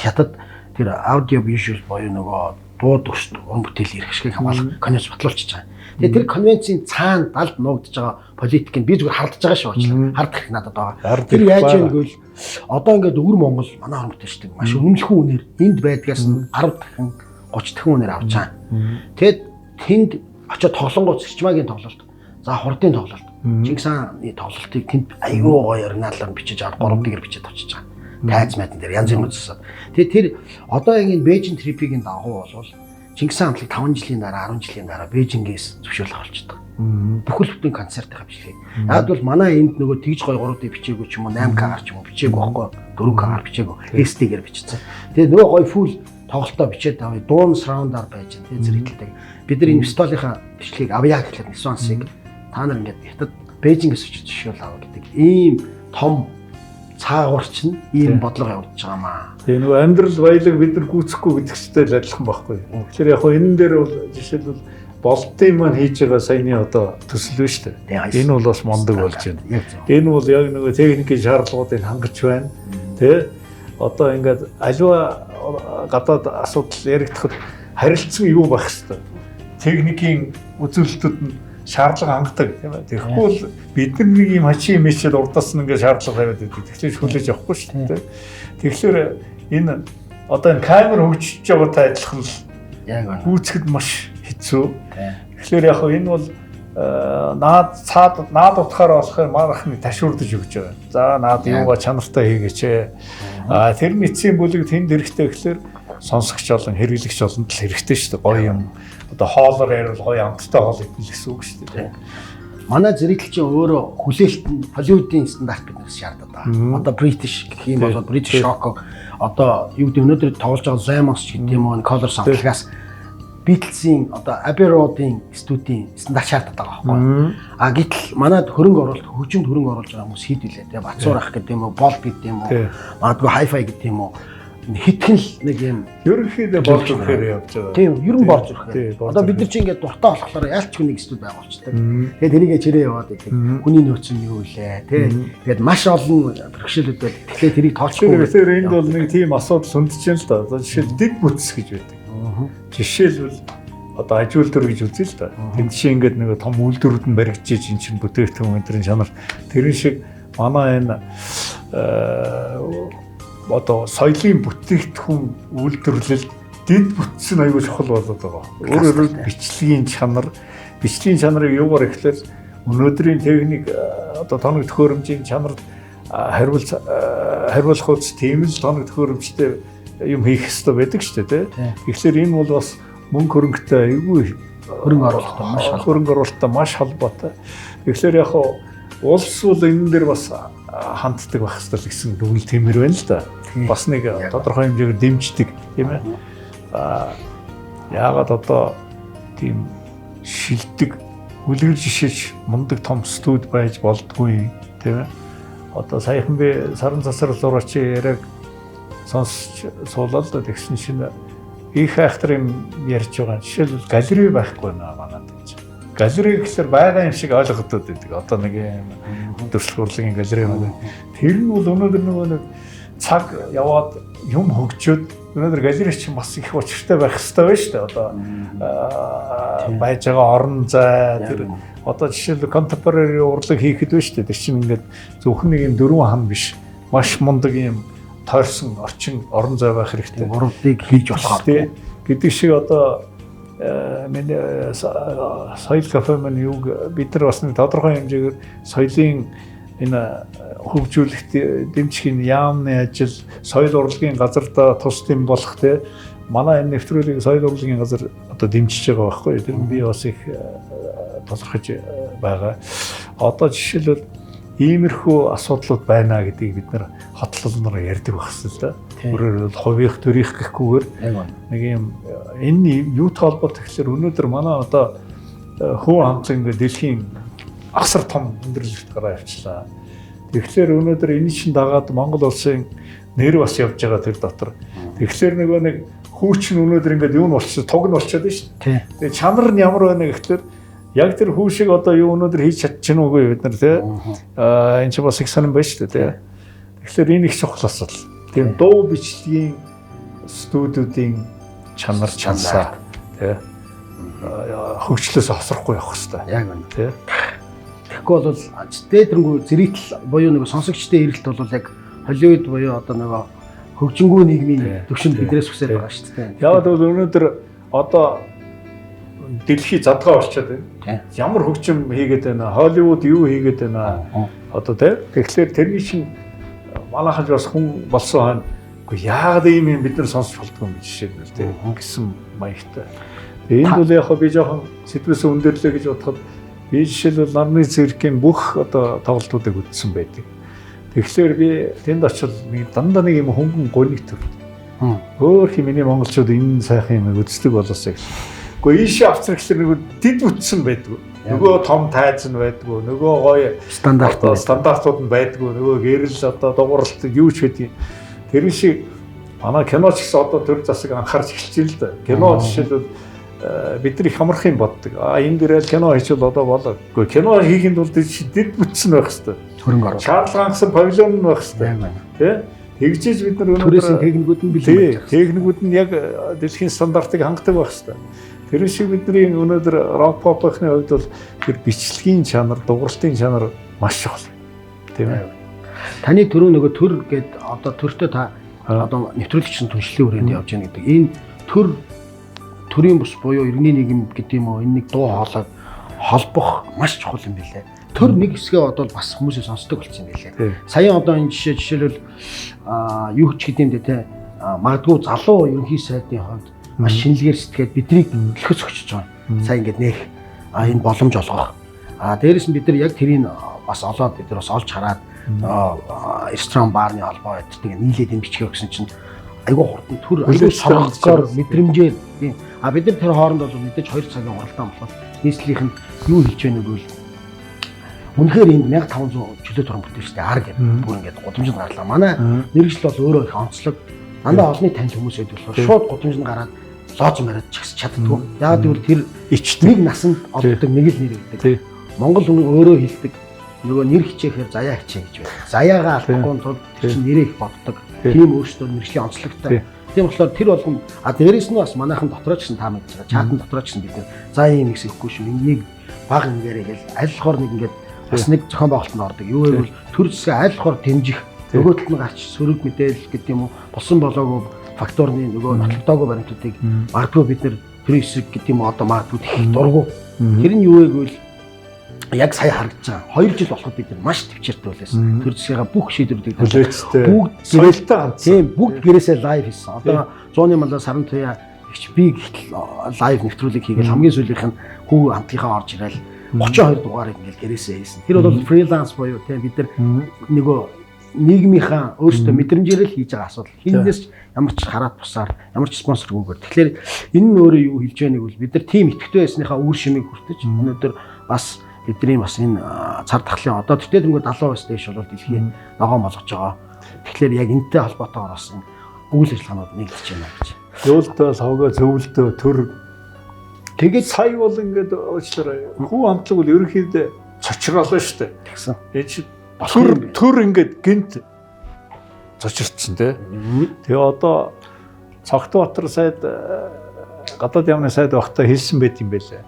хятад тэр аудио вижюал буюу нөгөө дуу дүрс уран бүтээл эрх ашгийг хамгаалах конвенц батлуулчихж байгаа. Тэгээ тэр конвенцийн цаана далд нуугдж байгаа политик нь би зүгээр хардж байгаа шүү уучлаа. Хардах надад байгаа. Тэр яаж юм гэвэл одоо ингээд өвөр Монгол манай уран бүтээлчдэг маш үнэмлэхүүн үнээр энд байдгаас нь 10 дахин 30 дахин үнээр авч байгаа. Тэгэд тэнд очиод тоглонгууд Сэрчмагийн тоглолт, за хурдын тоглолт, Чингис хааны тоглолтыг тэнд айгүй гоё оригиналаар бичиж аваад 3D-гээр бичиж авчиж байгаа. Тайз майдан дээр янз бүрийн үзсэн. Тэгээд тэр одоо яг энэ Бээжин трипийн дагуу болвол Чингис хаан хамтлаг 5 жилийн дараа 10 жилийн дараа Бээжингээс зөвшөөрөл авалчдаг. Бүхэл бүтэн концертынхаа бичлэгийг. Яг бол манай энд нөгөө тэгж гоё 3D бичээгүй ч юм уу 8K-гаар ч юм уу бичээгүй байхгүй 4K-гаар бичээгүй SD-гээр бичсэн. Тэгээд нөгөө гоё full тоглолтоо бичээд авъя. Дуун surround-аар байж байна. Тэгээд зэрэгтэй. Бид нар энэ фестивалынхаа бичлэгийг авъя гэхлээр Нисвансыг та нар ингээд хятад Бээжингээс очиж зөвшөөрөл аваа гэдэг ийм том цаагуур чинь ийм бодлого явуулж байгаа маа. Тэгээ нөгөө амьдрал баялаг бид нар гүйцэхгүй гэдэг чигтэй л адилхан байхгүй. Тэгэхээр яг хөө энэ дээр бол жишээлбэл болтын маань хийж байгаа саяны одоо төсөл биш үү? Энэ бол бас мундаг болж байна. Энэ бол яг нөгөө техникийн шаардлагуудыг хангаж байна. Тэ? Одоо ингээд аливаа гадаад асуудал яригдахад харилцан юу байх хэвээр техникийн үзүүлэлтүүд нь шаардлага хангадаг тийм ээ. Тэгэхгүй бол бид нар нэг юм хачин юм ичээд урдаас нь ингээд шаардлага тавиад байдаг. Тэгэхээр хүлээж авахгүй шүү дээ. Тэгэхээр энэ одоо энэ камер хөгжиж байгаатай адилхан л яг гүйцэхэд маш хэцүү. Тэгэхээр яг энэ бол наад цаад наад утгаараа болохоор марахны ташуурдаж өгч байгаа. За наад юугаа чанартай хийгээч. А тэр эцсийн бүлэг тэнд хэрэгтэй гэхлээр сонсогч болон хэрэглэгч болонд л хэрэгтэй шүү дээ. Гоё юм. Одоо хоолоор ярил гоё амттай хоол идэл гэсэн үг шүү дээ. Манай зэрэглэл чинь өөрөө хүлээлт нь Холливуудын стандарт биднээс шаардаад байгаа. Одоо British гэх юм бол British Rock одоо юу гэдэг өнөөдөр тоглож байгаа Lemons ч гэдэг юм уу Colors амтлагаас Beatles-ийн одоо Abbey Road-ын студийн стандарт шаардаад байгаа байхгүй. А гэтэл манад хөрөнгө оруулалт хөгжимд хөрөнгө оруулж байгаа хүмүүс хэд билээ те Бацуур ах гэдэг юм уу, Бол гэдэг юм уу, магадгүй Hi-Fi гэдэг юм уу. Хитгэн л нэг юм ерөнхийдөө борж өгөхээр явж байгаа. Тийм, ер нь борж өгөхээр. Одоо бид нар чинь ингээд дуртай болохоор ялч хүн нэг студ байгуулцдаг. Тэгээд тэрийгээ чирээ яваад байдаг. Хүний нөөц нь юу вэ? Тэ. Тэгээд маш олон бэрхшээлүүд байл. Тэгэхээр тэрийг тооцохгүй. Тэгэхээр энд бол нэг тийм асуудал хөндөж байна л да. Одоо жишээл дэг бүтс гэж байдаг. Жишээлбэл одоо аж үйлдвэр гэж үзье л да. Тэнд чинь ингээд нэг том үйлдвэрүүд нь баригдчихэж ин чинь бүтээгдэхүүн өндрийн чанар тэрэн шиг манай энэ одоо соёлын бүтээгдэхүүн үйлдвэрлэл дэд бүтц нь аюул чухал болоод байгаа. Өөрөөр бичлэгийн чанар, бичлэгийн чанарыг юугаар ихлээр өнөөдрийн техник одоо тоног төхөөрөмжийн чанарт хариулах үз тийм л тоног төхөөрөмжтэй юм хийх ёстой байдаг шүү дээ, тий. Тэгэхээр энэ бол бас мөнгө хөрөнгөтэй айгүй хөрөнгө оруулалттай маш холбоотой. Тэгэхээр яг улс бол энэ дээр бас ханддаг байх ёстой л гэсэн дүгнэлт тиймэр байна л да. Бас нэг тодорхой хэмжээгээр дэмждэг тийм ээ. Яагаад одоо тийм шилдэг үлгэр жишээч мундаг том студ байж болдгүй тийм ээ. Одоо саяхан би саран засвар зурагчийн яриаг сонсч суулаа л да. Тэгсэн чинь их айхтар юм ярьж байгаа. Жишээлбэл галерей байхгүй наа манад гэж. Галерей гэхэлэр байгаа юм шиг ойлгогдоод байдаг. Одоо нэг юм төрөлх урлагийн галерей байна. Тэр нь бол өнөөдөр нөгөө нэг цаг яваад юм хөгжөөд өнөөдөр галерей чинь бас их учиртай байх хэрэгтэй байна шүү дээ. Одоо байж байгаа орон зай тэр одоо жишээлбэл contemporary урлаг хийхэд байна шүү дээ. Тэр чинь ингээд зөвхөн нэг юм дөрвөн хан биш. Маш мундаг юм тойрсон орчин орон зай байх хэрэгтэй. Урвдыг хийж болохоор гэдэг шиг одоо миний соёл кафе маань юуг бид нар бас нэг тодорхой хэмжээгээр соёлын энэ хөгжүүлэлт дэмжих энэ яамны ажил, соёл урлагийн газарда тус дэм болох те манай энэ нэвтрүүлгийг соёл урлагийн газар одоо дэмжиж байгаа байхгүй. Тэр нь би бас их тодорхойж байгаа. Одоо жишээлбэл иймэрхүү асуудлууд байна гэдгийг бид нар хотлолноор ярьдаг байх хэрэгтэй л да. Өөрөөр хэлбэл хувийнх төрийнх гэхгүйгээр нэг юм энэ юутай холбоотой гэхэлэр өнөөдөр манай одоо хүү хамтлаг ингээд дэлхийн асар том өндөрлөлт гараа явчлаа. Тэгэхээр өнөөдөр энэ чинь дагаад Монгол улсын нэр бас явж байгаа тэр дотор. Тэгэхээр нөгөө нэг хүүч нь өнөөдөр ингээд юу нь болчихсон, туг нь болчиход байна шүү дээ. Тэгээ чанар нь ямар байна гэхлээр яг тэр хүү шиг одоо юу өнөөдөр хийж чадчих нь үгүй бид нар тий. Аа энэ чинь бас их сонирн байна шүү дээ тий. Тэгэхээр энэ их чухал асуудал. Тийм дуу бичлэгийн студиудын чанар чансаа тий хөгжлөөс хосрохгүй явах хэрэгтэй. Яг үнэ. Тий. Тэгэхгүй бол дээдрэнгүү зэрэгтэл буюу нөгөө сонсогчдын эрэлт бол яг Холливуд буюу одоо нөгөө хөгжингүү нийгмийн төвшөнд биднээс хүсээд байгаа шүү дээ. Яг бол өнөөдөр одоо дэлхий задгаа болчиход байна. Ямар хөгжим хийгээд байна? Холливуд юу хийгээд байна? Одоо тий. Тэгэхээр тэрний чинь манайхан бас хүн болсон хойно үгүй яагаад ийм юм бид нар сонсч болдгоо юм жишээ нь тий гэсэн маягтай. Тэгээ энд бол яг би жоохон сэдвээс өндөрлөө гэж бодоход би жишээлбэл нарны циркийн бүх одоо тоглолтуудыг үзсэн байдаг. Тэгэхээр би тэнд очил нэг дандаа нэг юм хөнгөн гониг төрд. Өөр хи миний монголчууд энэ сайхан юм үздэг болоосаа гэсэн. Гэхдээ ийшээ авцар гэхлээр нэг дид бүтсэн байдгүй. Нөгөө том тайз нь байдгүй, нөгөө гоё стандартууд нь байдгүй, нөгөө гэрэл одоо дугууралт юу ч байдгийг. Тэр шиг манай кино ч гэсэн одоо төр засаг анхаарч эхэлж байна л да. Кино жишээлбэл бид нар их амархан боддог. А энэ дээрэл кино хийчихвэл одоо болоо. Гэхдээ кино хийхэд бол дэд бүтсэн байх хэвээр. Хөрөнгө оруулалт. Шаардлага хангасан павильон нь байх хэвээр. Тэ? Тэгжээж бид нар өнөөдөр төрөөсөн техникүүд нь бэлэн байж байгаа. Техникүүд нь яг дэлхийн стандартыг хангадаг байх хэвээр. Тэр шиг бидний өнөөдөр рок попын хувьд бол тэр бичлэгийн чанар, дугууралтын чанар маш чухал. Тийм ээ. Таны түрүү нөгөө төр гээд одоо төртөө та одоо нэвтрүүлэгчийн түншлэлийн хүрээнд явж байна гэдэг. Энэ төр төрийн бус буюу иргэний нийгэм гэдэг юм уу? Энэ нэг дуу хоолойг холбох маш чухал юм билээ. Төр нэг хэсгээ одоо бас хүмүүсээ сонсдог болсон юм билээ. Саяхан одоо энэ жишээ жишээлбэл юу ч гэдэм дээ те магадгүй залуу ерөнхий сайдын хувьд маш шинэлгээр сэтгээд биднийг төлөхөс өгчөж байгаа. Сайн ингээд нэх энэ боломж олгох. А дээрэс нь бид нар яг тэрийг бас олоод бид нар бас олж хараад ресторан баарны холбоо гэддэг нийлээд юм бичгээ өгсөн чинь айгүй хурдан төр айгүй соргогоор мэдрэмжээр тийм. А бид нар тэр хооронд бол мэдээж 2 цагийн хуралдаан болохоор нийслэлийнх нь юу хэлж байныг бол үнэхээр энд 1500 чөлөө торон бүтээлчтэй ар гэдэг бүр ингээд гудамжинд гарлаа. Манай мэргэжил бол өөрөө их онцлог. Дандаа олонний танил хүмүүс байдаг болохоор шууд гудамжинд гараад лоож мариад чагс чаддгүй. Яг гэвэл тэр нэг насанд олддог нэг л нэр гэдэг. Монгол хүн өөрөө хэлдэг нөгөө нэр хичээхээр заяа хичээ гэж байдаг. Заяагаа алдахгүй тулд тэр чинь нэрээ их боддог. Тийм өөрсдөө мэргэжлийн онцлогтой. Тийм болохоор тэр болгон а дээрээс нь бас манайхан дотроо ч гэсэн та мэдж байгаа. Чатан дотроо ч гэсэн бид нэр за ийм хэсэггүй шүү. Энийг баг ингээрэй гэл аль болохоор нэг ингээд бас нэг зохион байгуулалтанд ордог. Юу гэвэл төр зэсгээ аль болохоор дэмжих нөгөө талд нь гарч сөрөг мэдээлэл гэдэг юм уу болсон болоогүй факторны нөгөө нотлогдоогүй баримтуудыг магадгүй бид нэр тэр хэсэг гэдэг юм уу одоо магадгүй их дургу. Тэр нь юу вэ гэвэл яг сая харагдаж байгаа. 2 жил болоход бид нар маш төвчээртэй байлаа. Төр зэсгийнхаа бүх шийдвэрүүдийг хүлээцтэй бүгд соёлтой хандсан. Тийм, бүгд гэрээсээ лайв хийсэн. Одоо зууны малаа саран туяа ихч би гэтэл лайв нэвтрүүлэг хийгээл хамгийн сүүлийнх нь хүү хамтгийнхаа орж ирээл 32 дугаарыг ингээл гэрээсээ хийсэн. Тэр бол фриланс буюу тийм бид нар нөгөө нийгмийнхаа өөрсдөө мэдрэмжээр л хийж байгаа асуудал. Хинээс ч ямар ч хараат бусаар, ямар ч спонсоргүйгээр. Тэгэхээр энэ нь өөрөө юу хэлж байгааг бол бид нар тийм итгэвтэй байсныхаа үр шимийг хүртэж өнөөдөр бас бидний бас энэ цар тахлын одоо тэтгэл 70% дээш бол дэлхийн ногоон болгож байгаа. Тэгэхээр яг энэтэй холбоотойгоор бас энэ үйл ажиллагаанууд нэгдэж байна гэж. Юулдаа лавга зөвлөдөө төр тэгээд сая бол ингээд уучлаарай. Хүү хамтлаг бол ерөнхийдөө цочроолоо шүү дээ. Тэгсэн. Энэ чи төр ингээд гинт цочирдсан тий. Тэгээ одоо Цогтбаатар сайд гадаад яамны сайд байхдаа хэлсэн байт юм байлээ.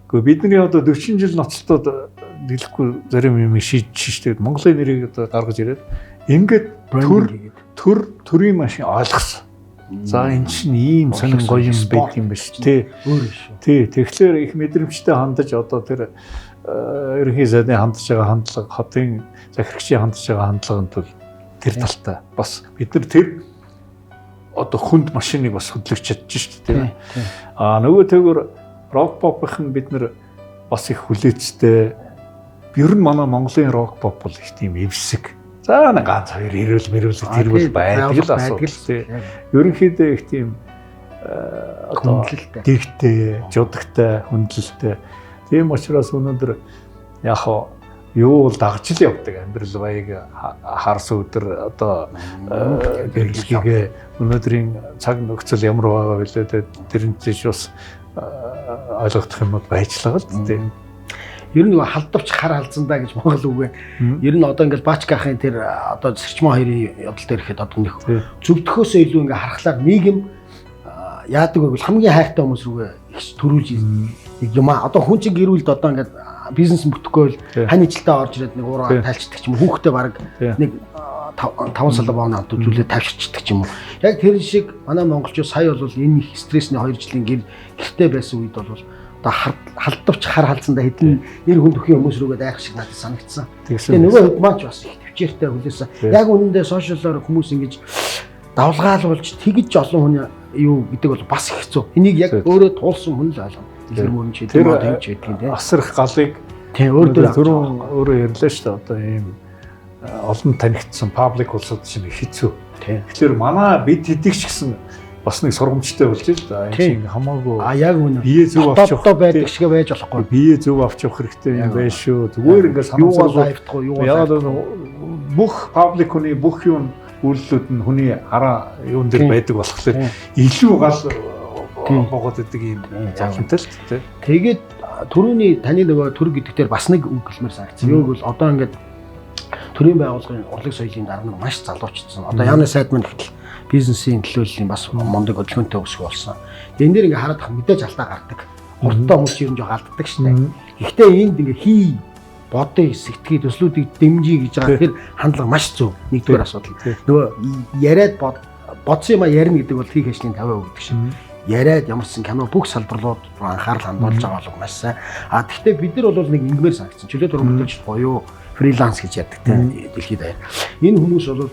Гэхдээ бидний одоо 40 жил ноцолтод дэлгэхгүй зарим юм шийдэж штэ. Монголын нэрийг одоо гаргаж ирээд ингээд төр төрийн машин ойлгосон. За эн чинь ийм сонин гоё юм байт юм биш тий. Өөр шүү. Тий, тэгэхээр их мэдрэмжтэй хандаж одоо тэр ерөнхий сайдын хандж байгаа хандлага, хотын захирагчийн хандж байгаа хандлаганд бол тэр талтай бас бид нар тэр одоо хүнд машиныг бас хөдлөж чадчих шүү дээ. Аа нөгөө тэгвэр рок попын бид нар бас их хүлээцтэй. Ер нь манай Монголын рок поп бол их тийм эвсэг. За нэг ганц хоёр эрүүл мэрүүл тэр бол байдаг л асуудал. Ерөнхийдөө их тийм одоо дэгтэй, жудагтай, хүндлэлтэй. Тийм учраас өнөөдөр яг хаа Юу бол дагж л явдаг. Амьдрал баяг харс өдөр одоо гэрлэгээ өнөөдрийн цаг нөхцөл ямар байгаа вүлээ те, тэр нь тийш бас ойлгох юм бол байж л байгаа л тийм. Ер нь нөгөө халдварч хар халзандаа гэж монгол үг байна. Ер нь одоо ингээл Баачка ахын тэр одоо Сэрчмаа хоёрын явдал дээр ихэд одоо нэг зөвдөхөөсөө илүү ингээ харахлаар нийгэм яадаг вэ гэвэл хамгийн хайртай хүмүүс рүүгээ их төрүүлж нэг юм аа. Одоо хүн чинь гэр бүлд одоо ингээд бизнес бүтэхгүй бол хань ижилдээ орж ирээд нэг уураа тайлчдаг ч юм уу. Хүүхдээ баг нэг 5 салаа боон авд үзүүлээ тавьширчдаг ч юм уу. Яг тэр шиг манай монголчууд сая бол энэ их стрессний 2 жилийн гэр гэрте байсан үед бол одоо халдварч хар халзандаа хэдэн нэр хүн төхийн хүмүүс рүүгээ дайрах шиг надад санагдсан. Тэгээ нөгөө хэд маань ч бас их төвчээртэй хүлээсэн. Яг үнэндээ сошиалоор хүмүүс ингэж давлгаалуулж тэгж олон хүн юу гэдэг бол бас их хэцүү. Энийг яг өөрөө туулсан хүн л ойлгоно. Илэр мөрөн ч гэдэг юм уу, тэгж гэдэг юм те. Асар их галыг тийм өөр дөр түрүүн өөрөө ярьлаа шүү дээ. Одоо ийм олон танигдсан паблик улсууд чинь хэцүү. Тэгэхээр манай бид хэдий ч гэсэн бас нэг сургамжтай болж л да. Энэ чинь хамаагүй. А яг үнэ. Бие зөв авч явах байдаг шиг байж болохгүй. Бие зөв авч явах хэрэгтэй юм байна шүү. Зүгээр ингээд санамсаргүй лайвдахгүй юу яагаад бүх паблик хүний бүх юм үйлдэлүүд нь хүний хараа юун дээр байдаг болохоор илүү гал богоод идэг юм заламтай л тий. Тэгээд түрүүний таны нөгөө төр гэдэг дээр бас нэг үг хэлмээр санагдсан. Юу гэвэл одоо ингээд төрийн байгууллагын урлаг соёлын дарга нар маш залуучдсан. Одоо яаны сайд маань гэтэл бизнесийн төлөөллийн бас мундаг хөдөлгөөнтэй өсгөө болсон. Энэ дээр ингээ хараад мэдээж алдаа гардаг. Хурдтай хүмүүс ер нь жоох алддаг шнэ. Гэхдээ энд ингээ хий, бодъё, сэтгэе, төслүүдийг дэмжиж гэж байгаа тэр хандлага маш зөв. Нэгдүгээр асуудал. Нөгөө яриад бодсон юм а ярина гэдэг бол хийх ажлын 50% гэдэг шиг. Яриад ямарсан кино бүх салбарлууд руу анхаарал хандуулж байгаа бол маш сайн. А тэгвэл бид нар бол нэг ингэмээр санагдсан. Чөлөө зураг бүтээлч буюу фриланс гэж ярьдаг те дэлхийд даяар. Энэ хүмүүс бол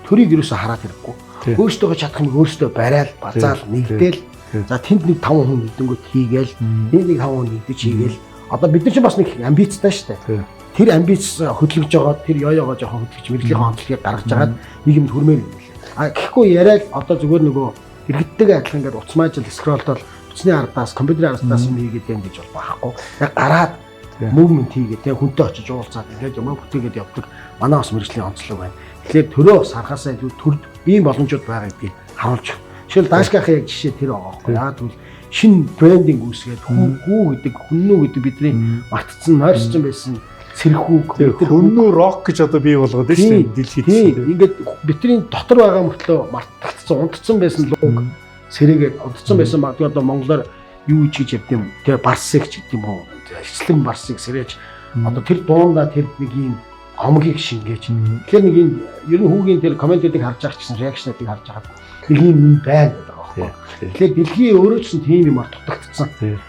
төрийг юусоо хараад ирэхгүй. Өөрсдөө чадах юм өөрсдөө барайл, базаал, нэгдээл. За тэнд нэг 5 хүн нэгдэнгүүт хийгээл, энд нэг 5 хүн нэгдэж хийгээл. Одоо бид нар чинь бас нэг амбицтай шүү дээ. Тэр амбиц хөдөлгөж байгаа, тэр ёёгоо жоохон хөдөлгөж мэрэгжлийн онцлогийг гаргаж агаад нийгэмд хүрмээр юм лээ. А гэхгүй яриад одоо зүгээр нөгөө иргэдтэйгээ адилхан ингээд уцмаажил скролдол утасны ардаас, компьютерийн ардаас юм хийгээд байна гэж бол байхгүй. Яг гараад мувмент хийгээд те хүнтэй очиж уулзаад ингээд юм бүтээгээд явдаг манай бас мэрэгжлийн онцлог байна. Тэгэхээр төрөө бас харахаасаа илүү төрд ийм боломжууд байгаа гэдгийг харуулж байна. Жишээл Даашгахын яг жишээ тэр байгаа байхгүй. Яагаад гэвэл шинэ брендинг үүсгээд хүү гэдэг, хүннүү гэдэг бидний мартцсан, нойрссон байсан цэрхүүг хүннүү рок гэж одоо бий болгоод байна шүү дээ дэлхийд. Ингээд бидний дотор байгаа мөртлөө мартагдсан, унтцсан байсан луг сэрээгээд унтцсан байсан магадгүй одоо монголоор юу гэж явд юм те барсыг ч гэдэг юм уу, эрслэн барсыг сэрээж одоо тэр дуунда тэр нэг ийм омгийг шингээж. Тэгэхээр нэг ийм ер нь хүүгийн тэр комментүүдийг харж байгаа ч гэсэн реакшнуудыг харж байхад нэг ийм юм байна гэдэг байгаа байхгүй. Тэгэхээр дэлхийн өөрөө ч гэсэн тийм юмар дутагдсан.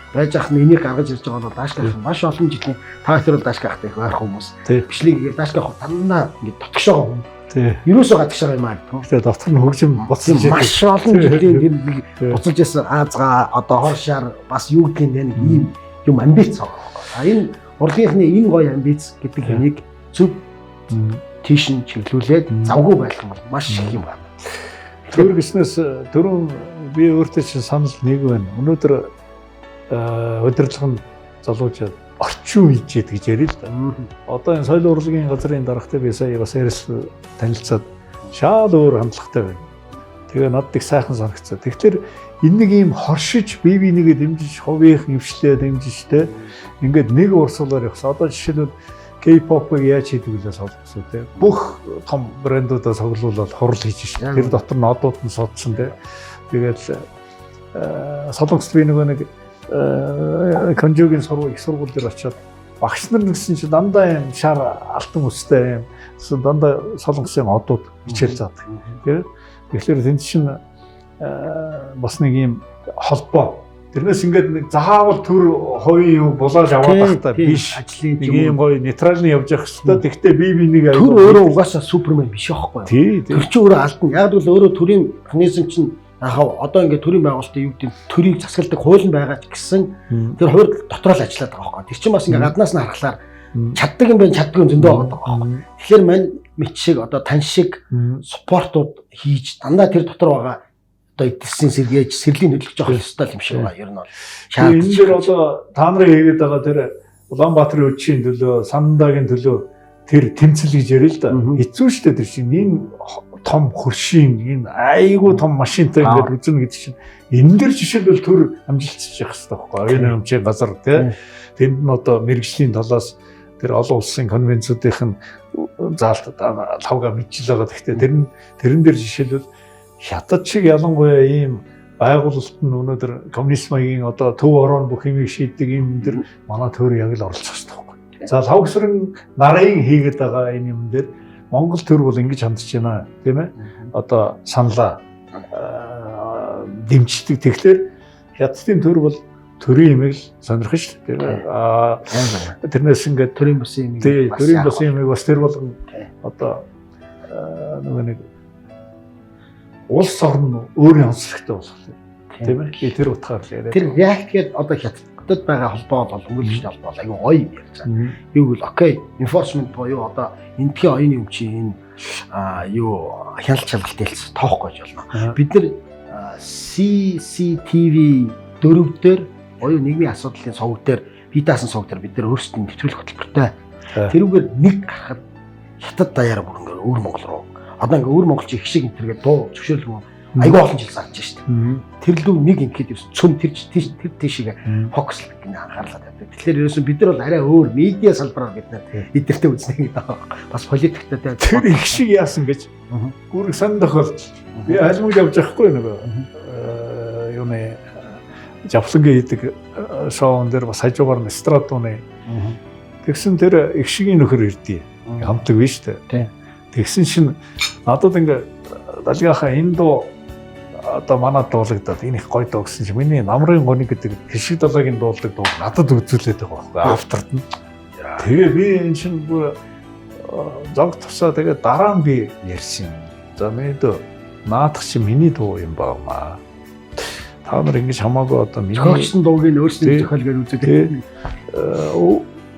Байж ах нь энийг гаргаж ирж байгаа бол Даашгах маш олон жилийн та тэр бол Даашгахтай их ойрхон хүмүүс. Бичлэг игээр Даашгах танаа ингээд дотгошоогоо хүн. Ерөөсөө гадагш байгаа юм аа гэдэг. Тэгэхээр дотор нь хөгжим буцсан маш олон жилийн тэр буцалж ясан Аазгаа одоо хоршаар бас юу гэдгийг нэг ийм юм амбиц байгаа байхгүй. А энэ урлагийнхны энэ гоё амбиц гэдэг юмыг зөв тийш нь чиглүүлээд завгүй байх юм бол маш их юм байна. Тэр гиснээс түрүүн би өөртөө чинь санал нэг байна. Өнөөдөр удирдлага нь залуучууд орчин үе хийдэг гэж яриа л да. Одоо энэ соёл урлагийн газрын даргатай би сая бас ярьс танилцаад шал өөр хандлагатай байна. Тэгээ надад их сайхан санагцсан. Тэгэхээр энэ нэг ийм хоршиж бие бинийгээ дэмжиж, хувийнх нэвшлээ дэмжиж те ингээд нэг урсгалаар явсан. Одоо жишээлбэл K-pop-ыг яаж хийдэг вэ солонгосоо те. Бүх том брэндүүдээ цуглуулаад хурал хийж шээ. Тэр дотор нь одууд нь содсон те. Тэгэл солонгост би нөгөө нэг Конжугийн их сургууль дээр очиод багш нар гэсэн чинь дандаа юм шар алтан үстэй юм. Тэгсэн дандаа солонгосын одууд хичээл заадаг. Тэр тэгэхээр тэнд чинь бас нэг юм холбоо. Тэрнээс ингээд нэг заавал төр хувийн юм булааж аваад байхдаа биш. Ажлын нэг юм гоё нейтралны явж явах хэрэгтэй. Тэгвэл бие биенийг аягүй. Төр өөрөө угаасаа супермен биш байхгүй юу? Тэр чинь өөрөө алдна. Яг л өөрөө төрийн механизм чинь яг одоо ингээд төрийн байгуулалтын юу гэдэг төрийг засагладаг хууль нь байгаа ч гэсэн тэр хууль дотор л ажиллаад байгаа байхгүй. Тэр чинь бас ингээд гаднаас нь харахлаар чаддаг юм байна, чаддаг юм зөндөө байгаа байхгүй. Тэгэхээр мань мэт шиг одоо тань шиг спортууд хийж дандаа тэр дотор байгаа одоо эдэлсэн сэргээж сэрлийн хөдөлгөж явах ёстой юм шиг байна. Ер нь бол энэ дээр одоо та нарын хийгээд байгаа тэр Улаанбаатарын үдшийн төлөө, Сандагийн төлөө тэр тэмцэл гэж яриа л да. Хэцүү шүү дээ тэр чинь энэ том хөршийн энэ айгүй том машинтай ингээд үзнэ гэдэг чинь энэ дэр жишээлбэл төр амжилтсаж явах хэрэгтэй байхгүй оюун өмчийн газар тий. Тэнд нь одоо мэрэгжлийн талаас тэр олон улсын конвенцүүдийнх нь заалт лавга мэдчил байгаа. Гэхдээ тэр нь тэрэн дээр жишээлбэл хятад шиг ялангуяа ийм байгуулалт нь өнөөдөр коммунизм маягийн одоо төв орон бүх юмыг шийддэг юм дээр манай төр яг л оролцох хэрэгтэй байхгүй. За лавгсран нарын хийгээд байгаа энэ юм дээр Монгол төр бол ингэж хандж байна тийм ээ. Одоо саналаа дэмждэг. Тэгэхээр хятадын төр бол төрийн юмыг л сонирхож шүү дээ тийм ээ. Аа тэрнээс ингээд төрийн бусын юмыг тий төрийн бусын юмыг бас тэр болгон одоо нөгөө нэг улс орн өөрийн онцлогтой болох тийм ээ. Би тэр утгаар л яриад. Тэр React гээд одоо хятадд байгаа холбоо бол хөнгөлөгчний холбоо бол айгүй гоё юм ярьж байгаа. Юу гэвэл окей, enforcement буюу одоо энтхийн оюуны өмчийн энэ юу хяналт шалгалт хэлсэн тоохгүй гэж болно. Бид нэр CCTV 4 дээр буюу нийгмийн асуудлын сувг дээр бие даасан сувг дээр бид нар өөрсдөө нэвтрүүлэх хөтөлбөртэй. Тэрүүгээр нэг гарахад хятад даяар бүр ингээ өвөр Монгол руу. Одоо ингээ өвөр Монголч их шиг энтергээ дуу зөвшөөрлгүй айгүй олон жил зарж шít. Тэр лүү нэг ингээд ерөөс цөм тэр тэр тийшээ фокуслах гэнэ анхаарлаа тавьдаг. Тэгэхээр ерөөсөн бид нар бол арай өөр медиа салбараар бид нар эдгэртэй үзнэ гэдэг байгаа. Бас политиктэй тэр их шиг яасан гэж гүрэг сан тохиолдол би альмаг явж байхгүй нөгөө юуны жавхлангийн хийдэг шоун дээр бас хажуугаар нь эстрадууны тэгсэн тэр их шигийн нөхөр ирдээ. Хамтдаг биш үү? Тэгсэн чинь надад ингээ далгийнхаа энэ дуу одоо манад дуулагдаад энэ их гоё дуу гэсэн чинь миний намрын гониг гэдэг хишиг далайгийн дуулдаг дуу надад үзүүлээд байгаа байхгүй авторт нь. Тэгээ би энэ чинь бүр зог тусаа тэгээ дараа нь би ярьсан юм. За миний дуу наадах чинь миний дуу юм байна. Та нар ингэж хамаагүй одоо миний зохиогчсон дууг нь өөрсдөө зохиол гэж үздэг.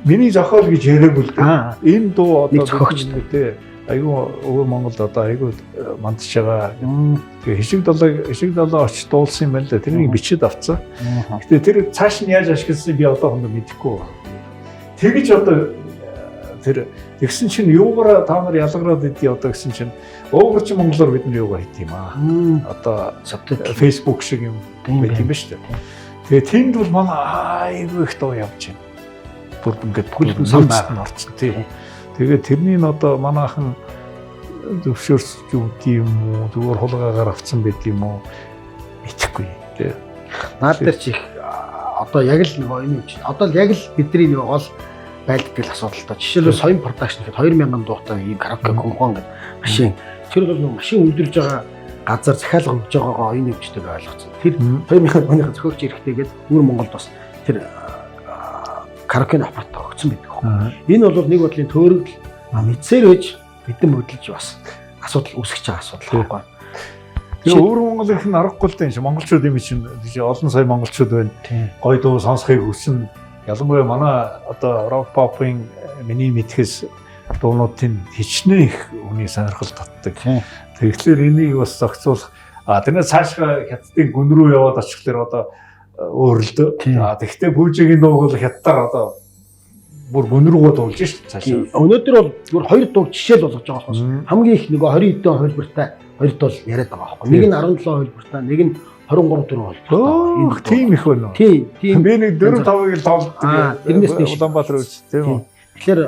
Миний зохиол гэж яриаггүй л дээ. Энэ дуу одоо зохиогч тий айгүй өвөр Монголд одоо айгүй мандж байгаа. Тэгээ хишиг далай очиж дуулсан юм байна л да. Тэрнийг бичээд авцсан. Гэтэ тэр цааш нь яаж ашигласныг би одоохондоо мэдэхгүй байна. Тэгэж одоо тэр тэгсэн чинь юугаараа та нар ялгараад идэв одоо гэсэн чинь уугар чи монголоор бид нар юугаа хийх юм аа. Одоо Facebook шиг юм байт юм ба шүү дээ. Тэгээ тэнд бол манай айгүй их дуу явж байна. Бүр ингээд бүхэлдэн сан байгаа орсон тий. Тэгээ тэрний нь одоо манайхан зөвшөөрч үгүй юм уу зүгээр хулгайгаар авцсан байт юм уу мэдэхгүй тий. Наад дээр чи их одоо яг л нөгөө энэ юм чинь одоо л яг л бидний нөгөө гол байлддаг асуудал та. Жишээлбэл Соён продакшн гэхэд 2000 дуутай ийм караоке компани гэдэг машин тэр бол нөгөө машин үйлдвэрлэж байгаа газар захиалга өгж байгаагаа оюуны өвчтөг ойлгоцсон. Тэр 2000 оных зохиогч эрэхтэйгээд өвөр Монголд бас тэр караоке аппарат тогтсон байдаг. Энэ бол нэг бодлын төөрөгдөл мэдсээр байж бидэн мөдлөж бас асуудал үүсгэж байгаа асуудал байхгүй. Тэгээ өвөр Монголынх нь аргагүй л дээ юм шиг монголчууд юм чинь олон сая монголчууд байна. Гоё дуу сонсохыг хүсэн. Ялангуяа манай одоо рок попын миний мэдхээс дуунуудын хичнээн их хүний сонирхол татдаг. Тэгэхээр энийг бас зохицуулах тэрнээс цаашгаа хятадын гүн рүү яваад очихлоор одоо өөр л дөө. Тэгэхдээ пүүжигийн дууг бол хятадаар одоо бүр гүн рүүгээ дуулж шít цаашаа. Өнөөдөр бол бүр хоёр дууг жишээл болгож байгаа болохоос хамгийн их нөгөө 20 хэдэн хувилбартай хоёр дуу яриад байгаа байхгүй. Нэг нь 17 хувилбартай, нэг нь 23 4 хувилбартай. Энэ тийм их байна уу? Тийм. Би нэг 4 5-ыг л тоолдог. Тэрнээс дээш. Улаанбаатар үз тийм үү? Тэгэхээр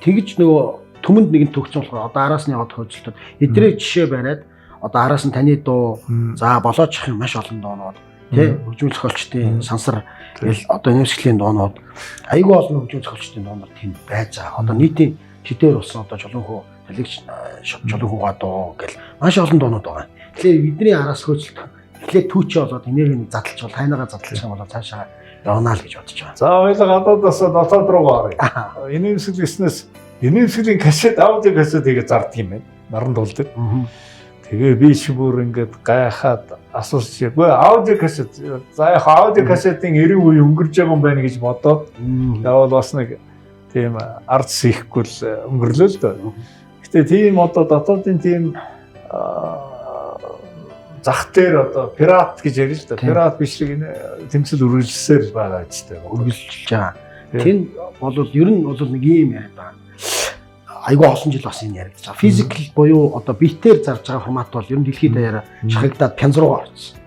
тэгж нөгөө түмэнд нэг нь төгссөн болохоор одоо араас нь яваад хөөцөлтөд эдрээ жишээ бариад одоо араас нь таны дуу за болоочих юм маш олон дуунууд тий хөгжмөл зохиолчдын сансар гэл одоо нэмсглийн дуунууд айгүй олон хөгжмөл зохиолчдын дуунууд тэнд байж байгаа. Одоо нийтийн шидээр болсон одоо чулуун хүү талигч чулуун хүүга дуу гэл маш олон дуунууд байгаа. Тэгэхээр бидний араас хөөцөлт эхлээд түүчээ болоод энийг нэг задлж бол хайнагаа задлах юм бол цаашаа явна л гэж бодож байгаа. За хоёлаа гадаадаас дотоод руу гаръя. Инээмсэг гэснээс инээмсэгийн кассет аудио кассет хийгээ зарддаг юм байна. Наран дуул дээр. Тэгээ би чи бүр ингээд гайхаад асууж үгүй аудио кассет за яг аудио кассетын 90 үе өнгөрж байгаа юм байна гэж бодоод явал бас нэг тийм ард сэхгүй л өнгөрлөө л дөө. Гэтэ тийм одоо дотоодын тийм зах дээр одоо пират гэж ярьж л да. Пират бичлэг энэ тэмцэл үргэлжлсээр байгаа ч тийм үргэлжилж байгаа. Тэнд бол ер нь бол нэг ийм яриад байгаа. Айгүй олон жил бас энэ яригдаж байгаа. Physical буюу одоо битээр зарж байгаа формат бол ер нь дэлхийд даяараа шахагдаад пянз руугаа орсон.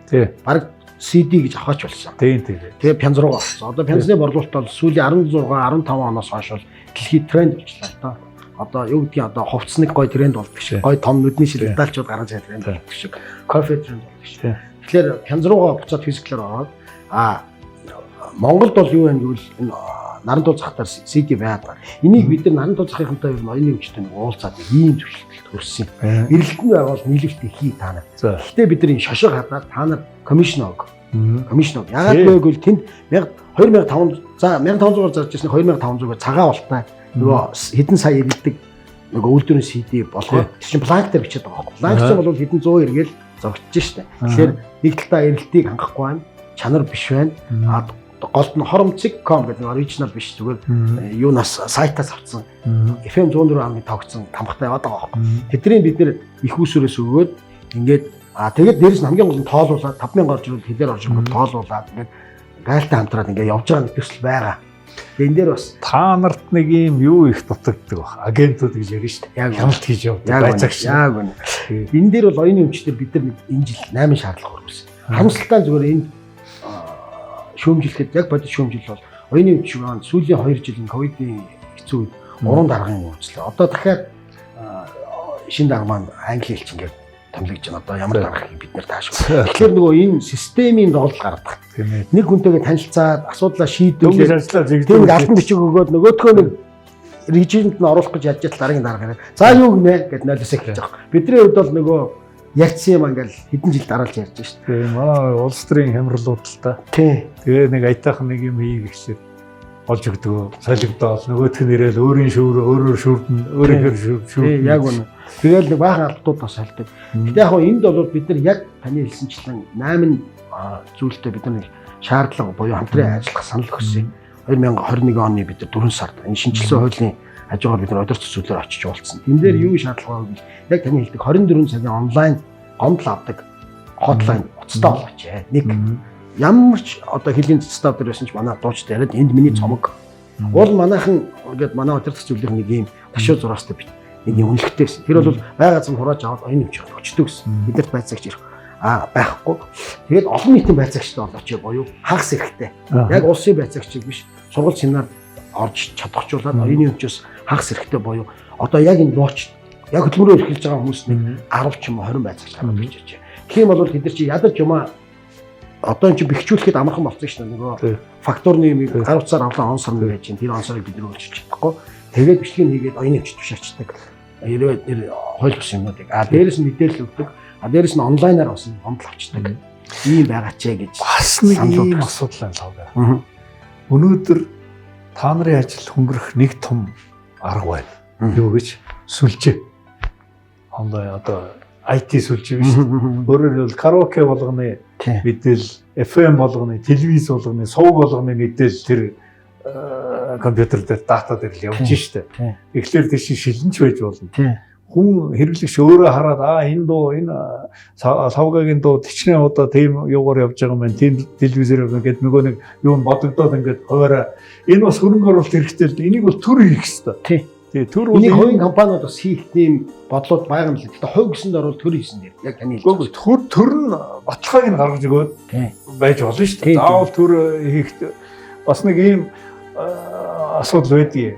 Бараг CD гэж авахч болсон. Тэгээ пянз руугаа орсон. Одоо пянзны борлуулалт бол сүүлийн 16, 15 оноос хойш бол дэлхийд тренд болчихлоо л доо. Одоо юу гэдгийг одоо хувцс нэг гой тренд болдог шиг, гой том нүдний шил медальчууд гарan цай тренд болдог шиг, кофе тренд болдог шиг. Тэгэхээр пянз руугаа буцаад физикалаар ороод Монголд бол юу вэ гэвэл энэ наран тул захтаар CD байдаг. Энийг бид нар наран тул захынхантай ер нь оюуны өмчтэй нэг уулзаад ийм зөвшөлтөлд хүрсэн. Эрэлтэн байгуул нийлүүлэлтийг хий та нар. Гэхдээ бид нар энэ шошго хадаад та нар комисшн өг. Комисшн өг. Яагаад вэ гэвэл тэнд 2500 за 1500-аар зарж ирсэн 2500-аар цагаан болтой нөгөө хэдэн сая эргэлдэг нөгөө үйлдвэрийн CD болгоо. Тэр чинь бланк дээр бичээд байгаа байхгүй. Бланк чинь бол хэдэн 100 эргээл зогсож штэ. Тэгэхээр нэг талдаа эргэлтийг хангахгүй байна. Чанар биш байна. Голд нь horom.com гэдэг нэг оригинал биш зүгээр юунаас сайтаас авсан FM 104.1 тогтсон тамхтай яваад байгаа байхгүй. Тэдний бид нэр их усүрээс өгөөд ингээд тэгээд дээрэс нь хамгийн гол нь тоолуулаад 5000 орж ирвэл хэлээр орж ирэнгүүт тоолуулаад ингээд гайлтай хамтраад ингээд явж байгаа нэг төсөл байгаа. Тэгээд энэ дээр бас та нарт нэг юм юу их дутагддаг баг. Агентууд гэж ярьж шүү дээ. Хяналт хийж явдаг байцаагч. Яг үнэ. Энэ дээр бол оюуны өмчтөр бид нар энэ жил 8 шаардлага өргөсөн. Харамсалтай нь зүгээр энэ шүүмжлэхэд яг бодит шүүмжлэл бол оюуны өмч маань сүүлийн 2 жилийн ковидын хэцүү үед 3 даргын үйлчлээ. Одоо дахиад шинэ дарга маань англи хэлч ингээд томилогдож байна. Одоо ямар дарга бид нэр таашгүй. Тэгэхээр нөгөө энэ системийн доголдол гаргадаг. Нэг хүнтэйгээ танилцаад асуудлаа шийдвэрлээд ажиллаа зэгдээ. Нэг алтан бичиг өгөөд нөгөөдхөө нэг режимд нь оруулах гэж яаж дараагийн дарга. За юу гинэ гэд нойлоос эхэлж байгаа. Бидний хувьд бол нөгөө ярьсан юм ингээл хэдэн жил дараалж ярьж шүү дээ. Манай улс төрийн хямралууд л та. Тэгээ нэг аятайхан нэг юм хий гэхлээр олж өгдөг. Солигдоол нөгөөх нь ирээл өөрийн шүүр өөрөөр шүүрдэн өөрийнхөө шүүр. Яг үнэ. Тэгээл нэг баахан алдууд бас холдог. Гэтэ яг хөө энд бол бид нар яг таны хэлсэнчлэн 8 зүйлтэй бид нар нэг шаардлага буюу хамтран ажиллах санал өгсөн. 2021 оны бид нар 4 сард энэ шинжилсэн хуулийн хажуугаар бид нар одорч зүйлээр очиж уулзсан. Тэн дээр юу шаардлага вэ гэвэл яг таны хэлдэг 24 цагийн онлайн гомдол авдаг хотлайн уцтай болгооч. Нэг ямар ч одоо хөлийн цэцтэй дээр байсан ч манай дуучид яриад энд миний цомог. Уул манайхан ингээд манай удирдах зүйлийн нэг ийм ташуу зураастай бит нэг юм үнэлэхтэй байсан. Тэр бол байга зам хурааж аваад оюун нэмчих өчтдөг гэсэн. Бидэрт байцаагч ирэх байхгүй. Тэгээд олон нийтийн байцаагчтай болооч буюу хагас эрэхтэй. Яг улсын байцаагчийг биш сургууль семинар орж чадахжуулаад оюуны өмчөөс хагас эрэхтэй буюу одоо яг энэ дууч яг хөдөлмөрөөр эрхэлж байгаа хүмүүс нэг 10 ч юм уу 20 байцаагч гараад ирж байгаа. Тэгэх юм бол тэд нар чи ядаж юмаа одоо энэ чи бэхжүүлэхэд амархан болсон шүү дээ. Нөгөө фактурны юм гар утсаар авлаа он сар нэг байж чинь тэр он сарыг бид нар үйлчилж чадахгүй. Тэгээд бичлэгийг хийгээд оюуны өмч тушаачдаг. Нэр хууль бус юмнуудыг. Дээрээс нь мэдээлэл өгдөг. Дээрээс нь онлайнаар бас гомдол авчдаг. Ийм байгаа ч гэж. Бас нэг ийм асуудал байна лав. Өнөөдөр та нарын ажил хөнгөрөх нэг том арга байна. Юу гэж сүлжээ. Онлайн одоо IT сүлжээ биш. Өөрөөр хэлбэл караоке болгоны мэдээлэл, FM болгоны, телевиз болгоны, сувг болгоны мэдээлэл тэр компьютер дээр дата дээр л явж штэ. Тэгэхээр тэр чинь шилэнч байж болно. Хүн хэрэглэгч өөрөө хараад энэ дуу энэ савгагийн дуу 41 удаа тийм юугаар явж байгаа юм байна. Тийм телевизээр явна гэд нөгөө нэг юу нь бодогдоод ингээд хуваараа энэ бас хөрөнгө оруулалт хэрэгтэй л энийг бол төр хийх хэрэгтэй. Тэгээ төр бол энийг хувийн компаниуд бас хийх тийм бодлууд байгаа юм л. Гэхдээ хувь гэсэнд орвол төр хийсэн дээр яг таны хэлж. Үгүй төр нь баталгааг нь гаргаж өгөөд байж болно шүү дээ. Заавал төр хийх бас нэг ийм асуудал байдгийг.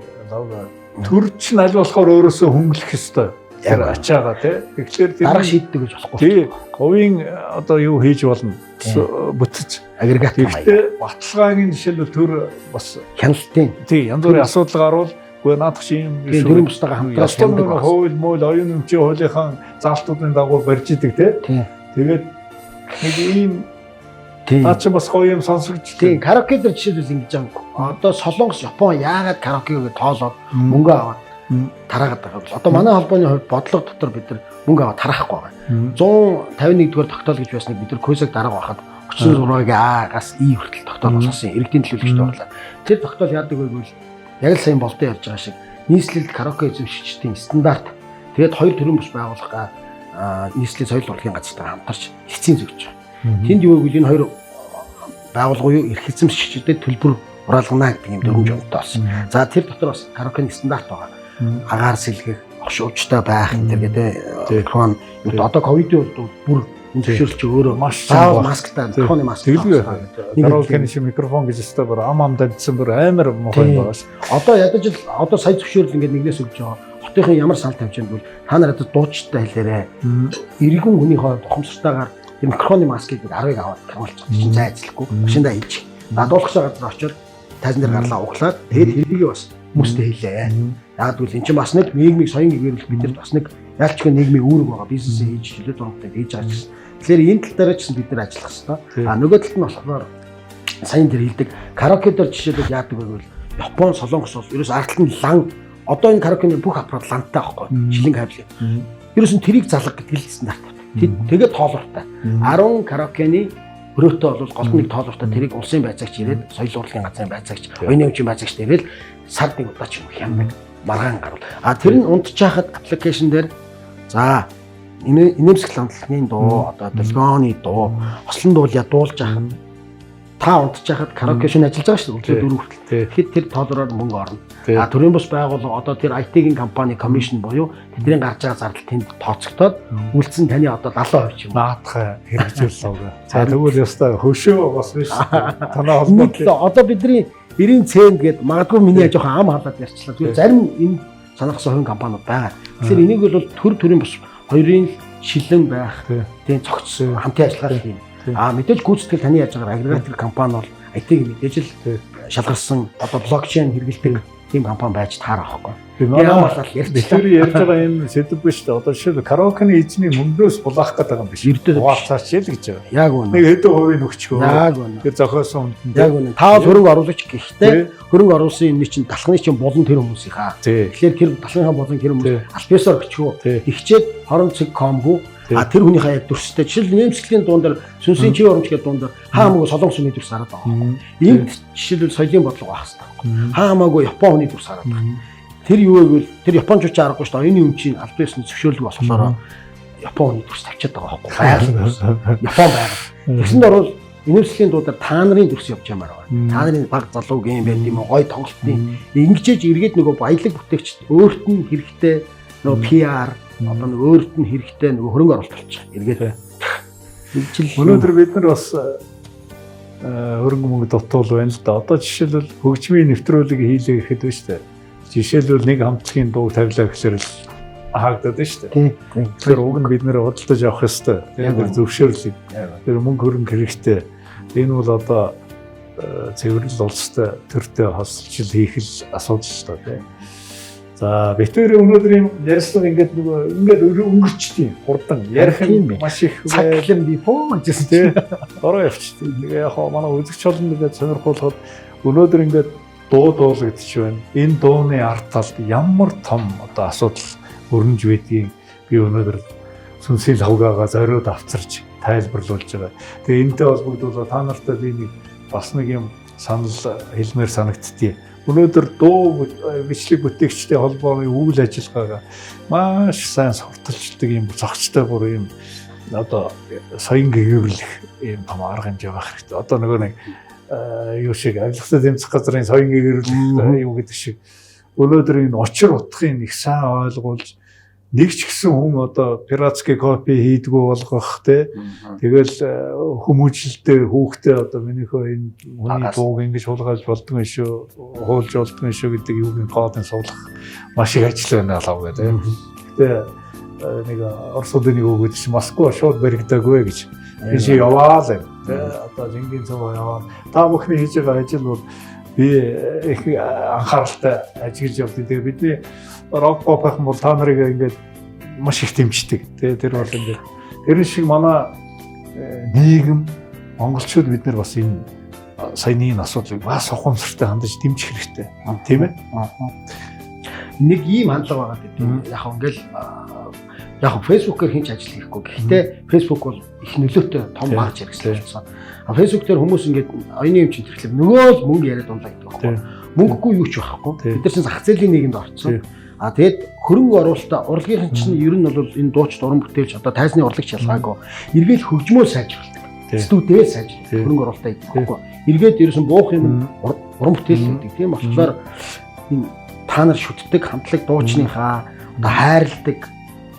Төр чинь аль болохоор өөрөөсөө хөнгөлөх ёстой. Тэр ачаага тий. Тэгэхээр тэр дарга шийддэг гэж болохгүй. Тий. Хувийн одоо юу хийж болно бүтэж агрегат маяг. Баталгааг нь жишээлбэл төр бас хяналтын. Тий, янз бүрийн асуудал гарвал үгүй наадах чи юм биш. Төрийн бусдаагаа хамтраад хяндаг. Хууль мууль оюун өмчийн хуулийнхаа заалтуудын дагуу барьж идэг тий. Тэгээд нэг ийм наа чи бас гоё юм сонсогдож. Тийм, караоке дээр жишээлбэл ингэж байгаа юм. Одоо Солонгос, Япон яагаад караокег тоолоод мөнгө аваад тараагаад байгаа вэ? Одоо манай холбооны хувьд бодлого дотор бид нар мөнгө аваад тараахгүй байгаа. 151 дугаар тогтоол гэж байсныг бид нар Койсог дарга байхад 36-гийн А-гаас И хүртэл тогтоол болгосон. Иргэдийн төлөөлөгчд орлоо. Тэр тогтоол яадаг вэ гэвэл яг л сайн болдоо ярьж байгаа шиг нийслэлд караоке эзэмшигчдийн стандарт тэгээд хоёр төрийн бус байгууллага нийслэлийн соёл урлагийн газартаа хамтарч лиценз өгч байгаа. Тэнд юу гэвэл энэ хоёр байгууллага юу эрх эзэмшигчдэд төлбөр Ураалгана гэдэг юм дөрвөн жонтой болсон. За тэр дотор бас караокены стандарт байгаа. Агаар сэлгэх, огш уучтай байх энэ төр гэдэг микрофон. Одоо ковидын үед бүр энэ зөвшөөрөл чи өөрөө маш заавал масктай, микрофоны маск. Тэгэлгүй. Караокены шиг микрофон гэж өстой бүр ам ам дамжсан бүр амар муухай байгаа ш. Одоо ядаж л одоо сая зөвшөөрөл ингээд нэгнээс өгч байгаа. Хотынхын ямар санал тавьж байгаа бол та нар одоо дуучтай хэлээрэ. Иргэн хүнийхээ ухамсартайгаар тэр микрофоны маскыг 10-ыг аваад хамгаалчих. Чинь зай эзлэхгүй. Машиндаа хийчих. Дуулах газар очиод тайзан дээр гарлаа углаад тэгээд тэрийг бас хүмүүстэй хэлээ. Яг гэвэл эн чинь бас нэг нийгмийг соён гэгэрүүлэх бидэрт бас нэг ялчгүй нийгмийн үүрэг байгаа. Бизнесээ хийж чөлөө зурагтай хийж байгаа гэсэн. Тэгэхээр энэ тал дээр ч гэсэн бид нар ажиллах хэрэгтэй. А нөгөө талд нь болохоор сайн тэр хэлдэг караоке дээр жишээлбэл яадаг вэ гэвэл Япон, Солонгос бол ерөөс ард талд нь лан одоо энэ караокены бүх аппарат лантай байхгүй. Шилэн кабель. Ерөөс нь тэрийг залга гэдэг л стандарт. Тэгээд тоолууртай. 10 караокены хөрөөтэй бол гол нэг тоолууртай тэрийг улсын байцаагч ирээд соёл урлагийн газрын байцаагч, оюуны өмчийн байцаагч ирээд сард нэг удаа ч юм хямдаг маргаан гарвал. А тэр нь унтчихад аппликейшн дээр за инээмсэглэл хамтлагийн дуу, одоо долгионы дуу, хослон дуулья дуулж ахад та унтчихад караоке шинэ ажиллаж байгаа шүү дээ. Өглөө 4 хүртэл. Тэгэхэд тэр тоолроор мөнгө орно. А төрийн бус байгууллага одоо тэр IT-ийн компани commission буюу тэдний гарч байгаа зардал тэнд тооцогдоод үлдсэн таны одоо 70% ч юм. Наадхаа хэрэгжүүлсэн. За тэгвэл ёстой хөшөө бас биш. Танаа холбоотой. Одоо бидний 90 цент гээд магадгүй миний жоохон ам халаад ярьчлаа. Тэгэхээр зарим энэ санахсан хувийн компаниуд байгаа. Тэгэхээр энийг бол төрийн бус хоёрын шилэн байх, тийм цогц хамтын ажиллагаа юм. А мэдээж гүйцэтгэл таны яаж байгаа агрегатор компани бол IT-г мэдээж л шалгарсан одоо блокчейн хэрэглэдэг тийм компани байж таарах байхгүй. Би ярьж байгаа энэ сэдв биш үү? Одоо жишээл караокены эзний мөнгөөс булаах гэдэг юм биш. Хуваалцаач л гэж байгаа. Яг үнэ. Нэг хэдэн хувийн өгчгөө. Яг үнэ. Тэр зохиосон хүнд. Яг үнэ. Та бол хөрөнгө оруулагч гэхдээ хөрөнгө оруулсан юмны чинь талхны чинь булан тэр хүмүүсийнхаа. Тэгэхээр тэр талхныхаа булан тэр хүмүүс аль биесээр өчгөө. Тэгчээд 20.com-гүй а тэр хүнийхээ яг дүрстэй. Жишээл нэмсгэлийн дуун дээр сүнсийн чи урамч гэдэг дуун дээр хаа хамаагүй солонгос хүний дүрс хараад байгаа. Энд жишээлбэл соёлын бодлого байх хэрэгтэй. Хаа хамаагүй Япон хүний дүрс хараад байгаа. Тэр юу вэ гэвэл тэр японочууд ч аргагүй шүү дээ. Энэ юм чинь аль биесны зөвшөөрлөг болохоор Япон хүний дүрс тавьчихад байгаа байхгүй. Байгаль дүрс. Япон байгаль. Тэгсэнд орвол инэвслийн дуудаар та нарын дүрс явж ямаар байгаа. Та нарын баг залуугийн юм байт юм уу гой тоглолтын. Ингэжээж эргээд нөгөө баялаг бүтээгчд өөрт нь хэрэгтэй нөгөө PR одоо нөгөө өөрт нь хэрэгтэй нөгөө хөрөнгө оруулалт болчих. Эргээд. Өнөөдөр бид нар бас хөрөнгө мөнгө дутуул байна л да. Одоо жишээлбэл хөгжмийн нэвтрүүлэг хийлээ гэхэд байна шүү дээ. Жишээлбэл нэг хамтлагийн дууг тавилаа гэхлээр л хаагдаад байна шүү дээ. Тэгэхээр уг нь бид нэр худалдаж авах ёстой. Тэр зөвшөөрлийг. Тэр мөнгө хөрөнгө хэрэгтэй. Энэ бол одоо цэвэрлэл улстай төртэй хосолчил хийх л асуудал л доо тийм. За битүүрийн өнөөдрийн ярьслага ингээд нөгөө ингээд өнгөрчдیں۔ Хурдан ярих юм маш их цаглан би фоо гэсэн тийм. Ороо явчихдیں۔ Тэгээ яг хоо манай үзэгч олон ингээд сонирхуулахад өнөөдөр ингээд дуу дуулагдчих байна. Энэ дууны ард талд ямар том одоо асуудал өрнөж байдгийг би өнөөдөр сүнсийн лавгаагаа зориуд авчирч тайлбарлуулж байгаа. Тэгээ энэтэй холбогдуулаад та нартай би нэг бас нэг юм санал хэлмээр санагдтыг. Өнөөдөр дуу бичлэг бүтээгчтэй холбооны үйл ажиллагаагаа маш сайн сурталчилдаг юм зохицтой бүр юм одоо соён гэгэвэрлэх юм том арга хэмжээ байх хэрэгтэй. Одоо нөгөө нэг юу шиг авилгатай тэмцэх газрын соён гэгэвэрлэх юу гэдэг шиг өнөөдөр энэ учир утгыг их сайн ойлгуулж нэг ч гэсэн хүн одоо пиратский копи хийдгүү болгох те тэгэл хүмүүжлэлтэй хүүхдээ одоо минийхөө энэ хүний дууг ингэж хулгайлж болдгоо шүү хуулж болдгоо шүү гэдэг юугийн кодыг суулгах маш их ажил байна лав гэдэг. Гэтэ нэг Оросуудын нэг үг гэдэг чинь Москва шууд баригдаагүй гэж би чи яваа л юм те одоо жингийн цов яваа. Та бүхний хийж байгаа ажил бол би их анхааралтай ажиглаж явдیں۔ Тэгээ бидний рок попын бол та нарыг ингээд маш их дэмждэг. Тэгээ тэр бол ингээд тэр шиг манай нийгэм монголчууд бид нар бас энэ саяны энэ асуудлыг бас ухамсартай хандаж дэмжих хэрэгтэй. Тийм ээ? Нэг ийм хандлага байгаа гэдэг. Яг ингээл яг Facebook-ээр хинч ажил хийхгүй. Гэхдээ Facebook бол их нөлөөтэй том багж хэрэгсэл болсон. А Facebook дээр хүмүүс ингээд оюуны юм чинь тэрхлээр нөгөө л мөнгө яриад унлаа гэдэг байхгүй. Мөнгөгүй юу ч байхгүй. Бид нар чинь зах зээлийн нийгэмд орцсон. А тэгээд хөрөнгө оруулалтаа урлагийн чинь ер нь бол энэ дуучид уран бүтээлч одоо тайзны урлагч ялгаагүй эргээл хөгжмөө сайжруулдаг. Студиээ сайжруулах хөрөнгө оруулалтаа идэхгүй. Эргээд ерөөсөн буух юм уран бүтээл гэдэг. Тийм болохоор энэ та нар шүтдэг хамтлаг дуучныхаа одоо хайрладаг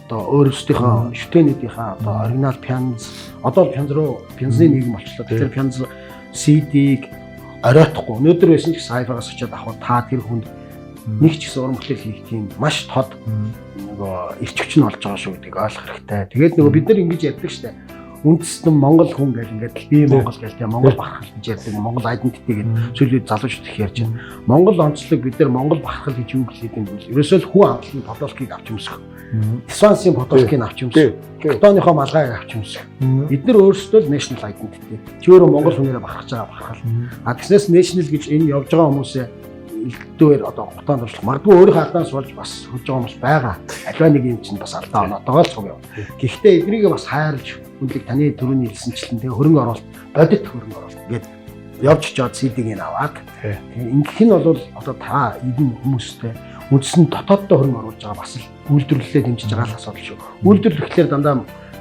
одоо өөрсдийнхөө шүтээнүүдийнхаа одоо оригинал пянз одоо пянз руу пянзны нийгэм болчлоо. Тэгэхээр пянз CD-г оройтхгүй. Өнөөдөр байсан ч гэсэн iPhone-аас очиад авах та тэр хүнд нэг ч гэсэн уран бүтээл хийх тийм маш тод нөгөө эрч хүч нь болж байгаа шүү гэдгийг ойлгох хэрэгтэй. Тэгээд нөгөө бид нар ингэж ярьдаг штэ. Үндэстэн Монгол хүн гэл ингээд би Монгол гэл тийм Монгол бахархал гэж ярьдаг. Монгол identity гэдэг сүүлийн залуучууд их ярьж байна. Монгол онцлог бид нар Монгол бахархал гэж юу гэлээд юм бэ? Ерөөсөө л хүн амтлын подолкийг авч өмсөх. Свансын подолкийг авч өмсөх. Катоныхоо малгайг авч өмсөх. Бид нар өөрсдөө л national identity. Чи өөрөө Монгол хүнээрээ бахархаж байгаа бахархал. А тэгснээс national гэж энэ явж байгаа хүмүүсээ элдвээр одоо гутаан туршлах магадгүй өөрийнхөө алдаанаас болж бас хөлж байгаа хүмүүс байгаа. Аливаа нэг юм чинь бас алдаа оноотойгоо л цуг явна. Гэхдээ эднийг бас хайрлж хүндлэг таны түрүүний хэлсэнчлэн тэгээ хөрөнгө оруулалт, бодит хөрөнгө оруулалт гээд явж очиод CD-г нь аваад ингэх нь бол одоо та эдэн хүмүүстэй үндсэн дотооддоо хөрөнгө оруулж байгаа бас л үйлдвэрлэлээ дэмжиж байгаа л асуудал шүү. Үйлдвэрлэхлээр дандаа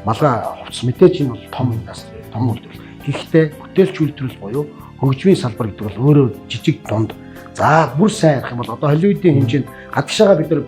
малгай хувцас мэдээж энэ бол том индастри, том үйлдвэрлэл. Гэхдээ бүтээлч үйлдвэрлэл буюу хөгжмийн салбар гэдэг бол өөрөө жижиг дунд. За бүр сайн ярих юм бол одоо Холливуудын хэмжээнд гадагшаага бид нар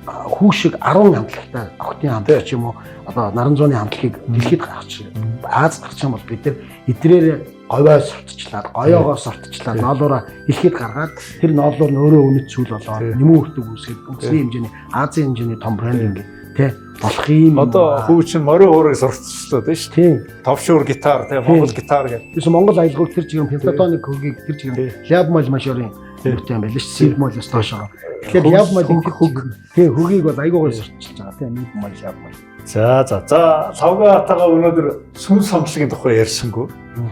хүү шиг 10 хамтлагтай охтын хамтлаг ч юм уу одоо наран зууны хамтлагийг дэлхийд гаргаж Аз гарч юм бол бид нар эдрээр говьо сурталчлаад гоёогоо сурталчлаад ноолоороо дэлхийд гаргаад тэр ноолоор нь өөрөө үнэт зүйл болоод нэмэн үртэг үүсгээд үндэсний хэмжээний Азийн хэмжээний том брендинг тэ болох юм. Одоо хүү чинь морин уурыг сурталчлаа тийм шүү. Тийм. Товшуур гитар тийм Монгол гитар гэх. Тэгсэн Монгол аялгауг тэр чигээр пентатоник хөргийг тэр чигээр ля бемоль мажорын үүтэй юм байл шүү. Си бемолоос доошоо. Тэгэхээр ля бемоль хөг тийм хөгийг бол айгуу гоё сурталчилж байгаа тийм ми бемоль ля бемоль. За за за лавга атагаа өнөөдөр сүнс хамтлагийн тухай ярьсангүй.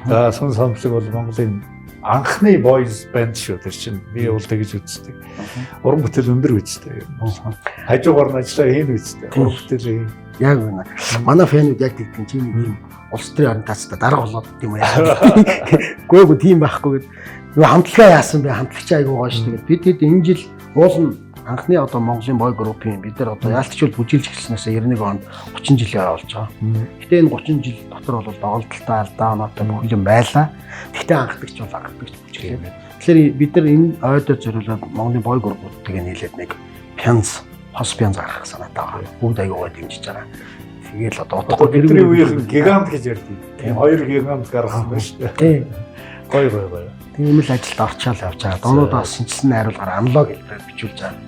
За сүнс хамтлаг бол Монголын анхны boys band шүү тэр чинь би бол тэгж үздэг. Уран бүтээл өндөр үстэй. Хажуугаар нь ажиллаа хийн үстэй. Уран бүтээл хийн. Яг үнэ. Манай фэнүүд яг тэгдэг чинь нэг юм улс төрийн ориентацтай дарга болоод гэм юм яа. Гүй гүй тийм байхгүй гэд. Нөгөө хамтлагаа яасан бэ? Хамтлагч айгуу гоё шүү. Тэгээд бид хэд энэ жил уулын анхны одоо Монголын boy group-ийн бид нар одоо яалтчул бүжиглж эхэлснээс 91 онд 30 жилийн болж байгаа. Гэтэ энэ 30 жил дотор бол доголдолтой алдаа оноотой бүх юм байлаа. Гэтэ анхдагч бол анхдагч бүжиглээ. Тэгэхээр бид нар энэ ойдоо зориулаад Монголын boy group-уудтайгаа нийлээд нэг пянз, хос пянз гаргах санаатай байгаа. Бүгд аягүй гоё дэмжиж байгаа. Тэгээл одоо удахгүй бидний үеийнхэн гигант гэж ярьдаг. Тийм хоёр гигант гаргасан байна шүү дээ. Тийм. Гоё гоё гоё. Тийм л ажилд орчаал явж байгаа. Дуунуудаа шинжилсэн найруулгаар аналог хэлбэрээр бичүүлж байгаа.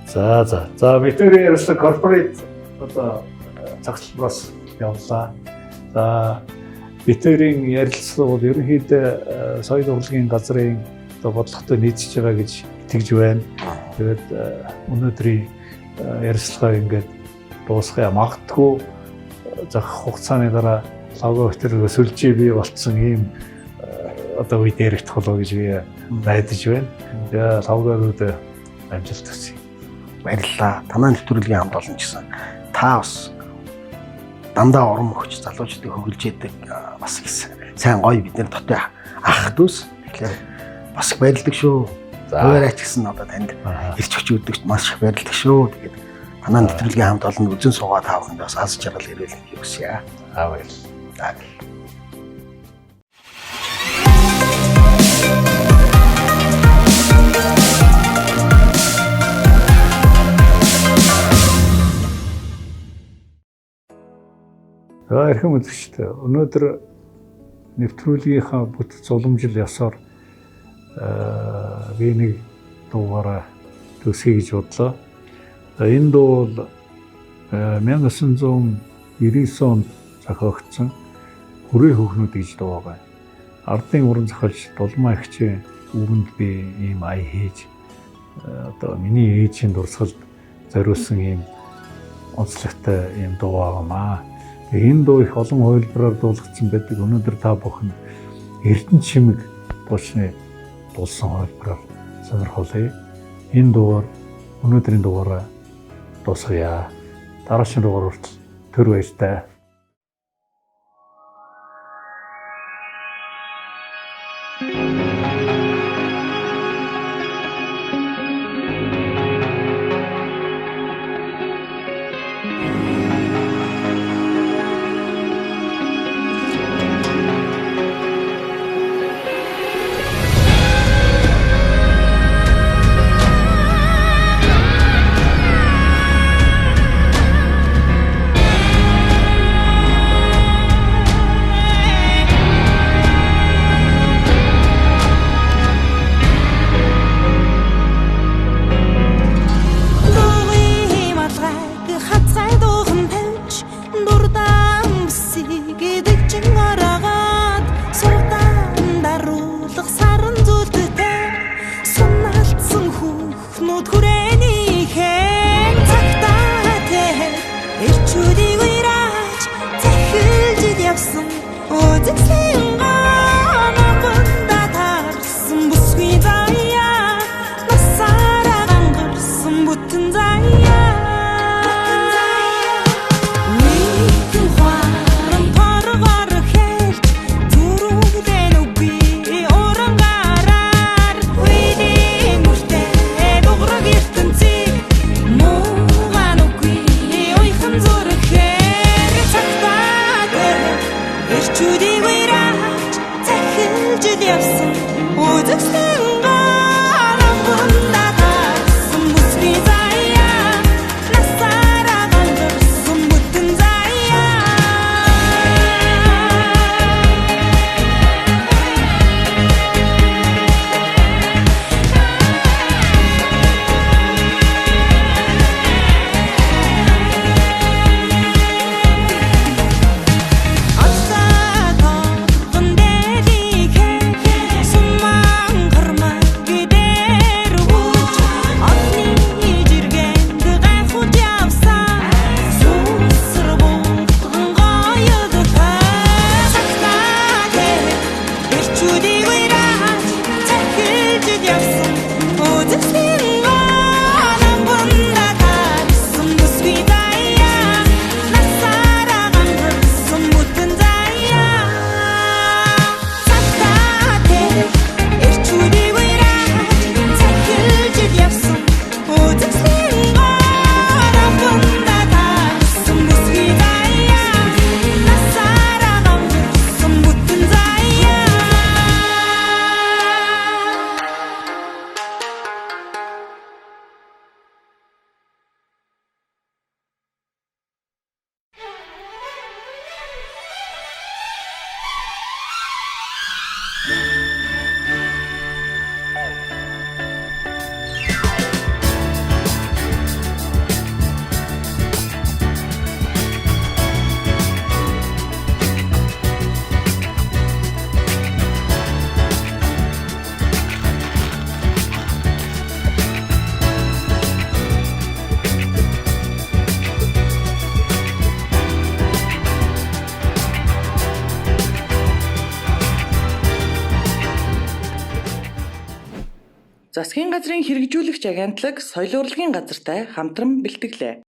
За за. За бидний ярьсан корпорат одоо загсалбараас явлаа. За бидний ярилцлага бол ерөнхийдөө соёл урлагийн газрын одоо бодлоготой нийцэж байгаа гэж итгэж байна. Тэгээд өнөөдрийн ярилцлага ингээд дуусгая. Магадгүй зах хугацааны дараа лого өтөр сүлжээ бий болцсон ийм одоо үед яригдах болов гэж би найдаж байна. Тэгээ логонууд амжилт хүсье. Баярлалаа. Танай нэвтрүүлгийн хамт олон ч гэсэн та бас дандаа урам өгч залуучдыг хөгөлж яадаг бас их сайн гоё бид нар дотой ах дүүс. Тэгэхээр бас их баярлдаг шүү. Хуваарай ч гэсэн одоо танд ирч хүч өгдөгч маш их баярлдаг шүү. Тэгээд танай нэвтрүүлгийн хамт олон үзэн суугаа та бүхэнд бас аз жаргал ирүүлэх хүсье. Аа баярлалаа. За эрхэм үзэгчид өнөөдөр нэвтрүүлгийнхаа бүтэц уламжил ёсоор би нэг дуугаараа төсөе гэж бодлоо. За энэ дуу бол 1999 онд зохиогдсон Хүрээ хөөхнүүд гэж дуу байгаа. Ардын уран зохиолч Дулмаа эгчийн үгэнд би ийм ая хийж одоо миний ээжийн дурсгалд зориулсан ийм онцлогтой ийм дуу байгаамаа. Энэ дуу их олон хувилбараар дуулагдсан байдаг. Өнөөдөр та бүхэнд Эрдэнэ чимэг дуучны дуулсан хувилбараар сонирхолъё. Энэ дугаар өнөөдрийн дугаараа дуусгая. Дараагийн дугаар хүртэл төр баяртай. Хонууд хүрээнийхэн цагтаа тэр эрчүүдийг уйраач захилж явсан үзэсгэлэн гомбонда таарсан бүсгүй заяа насаараа гангарсан бүтэн заяа. Үеийн хуаран торгоор хэрч зүрхлэн үгүй урангараар үеийн нүртэй дуграг ертөнцийг мууган үгүй уйхан зүрхээр цагтаа тэр эрчүүдийг уйраач захилж явсан үзэсгэлэн гомбонда таарсан бүсгүй заяа насаараа гангарсан бүтэн заяа. Оцтой торгон дээлийхээ суман гармаа гэдэр өгч одны жиргэнд гайхуулж явсан сүсэр бултган гоёд цагтаа тэр эрчүүдийг уйраач захилж явсан үзэсгэлэн гомбонда таарсан бүсгүй заяа насаараа гангарсан бүтэн заяа. Цагтаа тэр эрчүүдийг уйраач захилж явсан үзэсгэлэн гомбонда таарсан бүсгүй заяа насаараа гангарсан бүтэн заяа. Засгийн газрын хэрэгжүүлэгч агентлаг соёл урлагийн газартай хамтран бэлтгэлээ.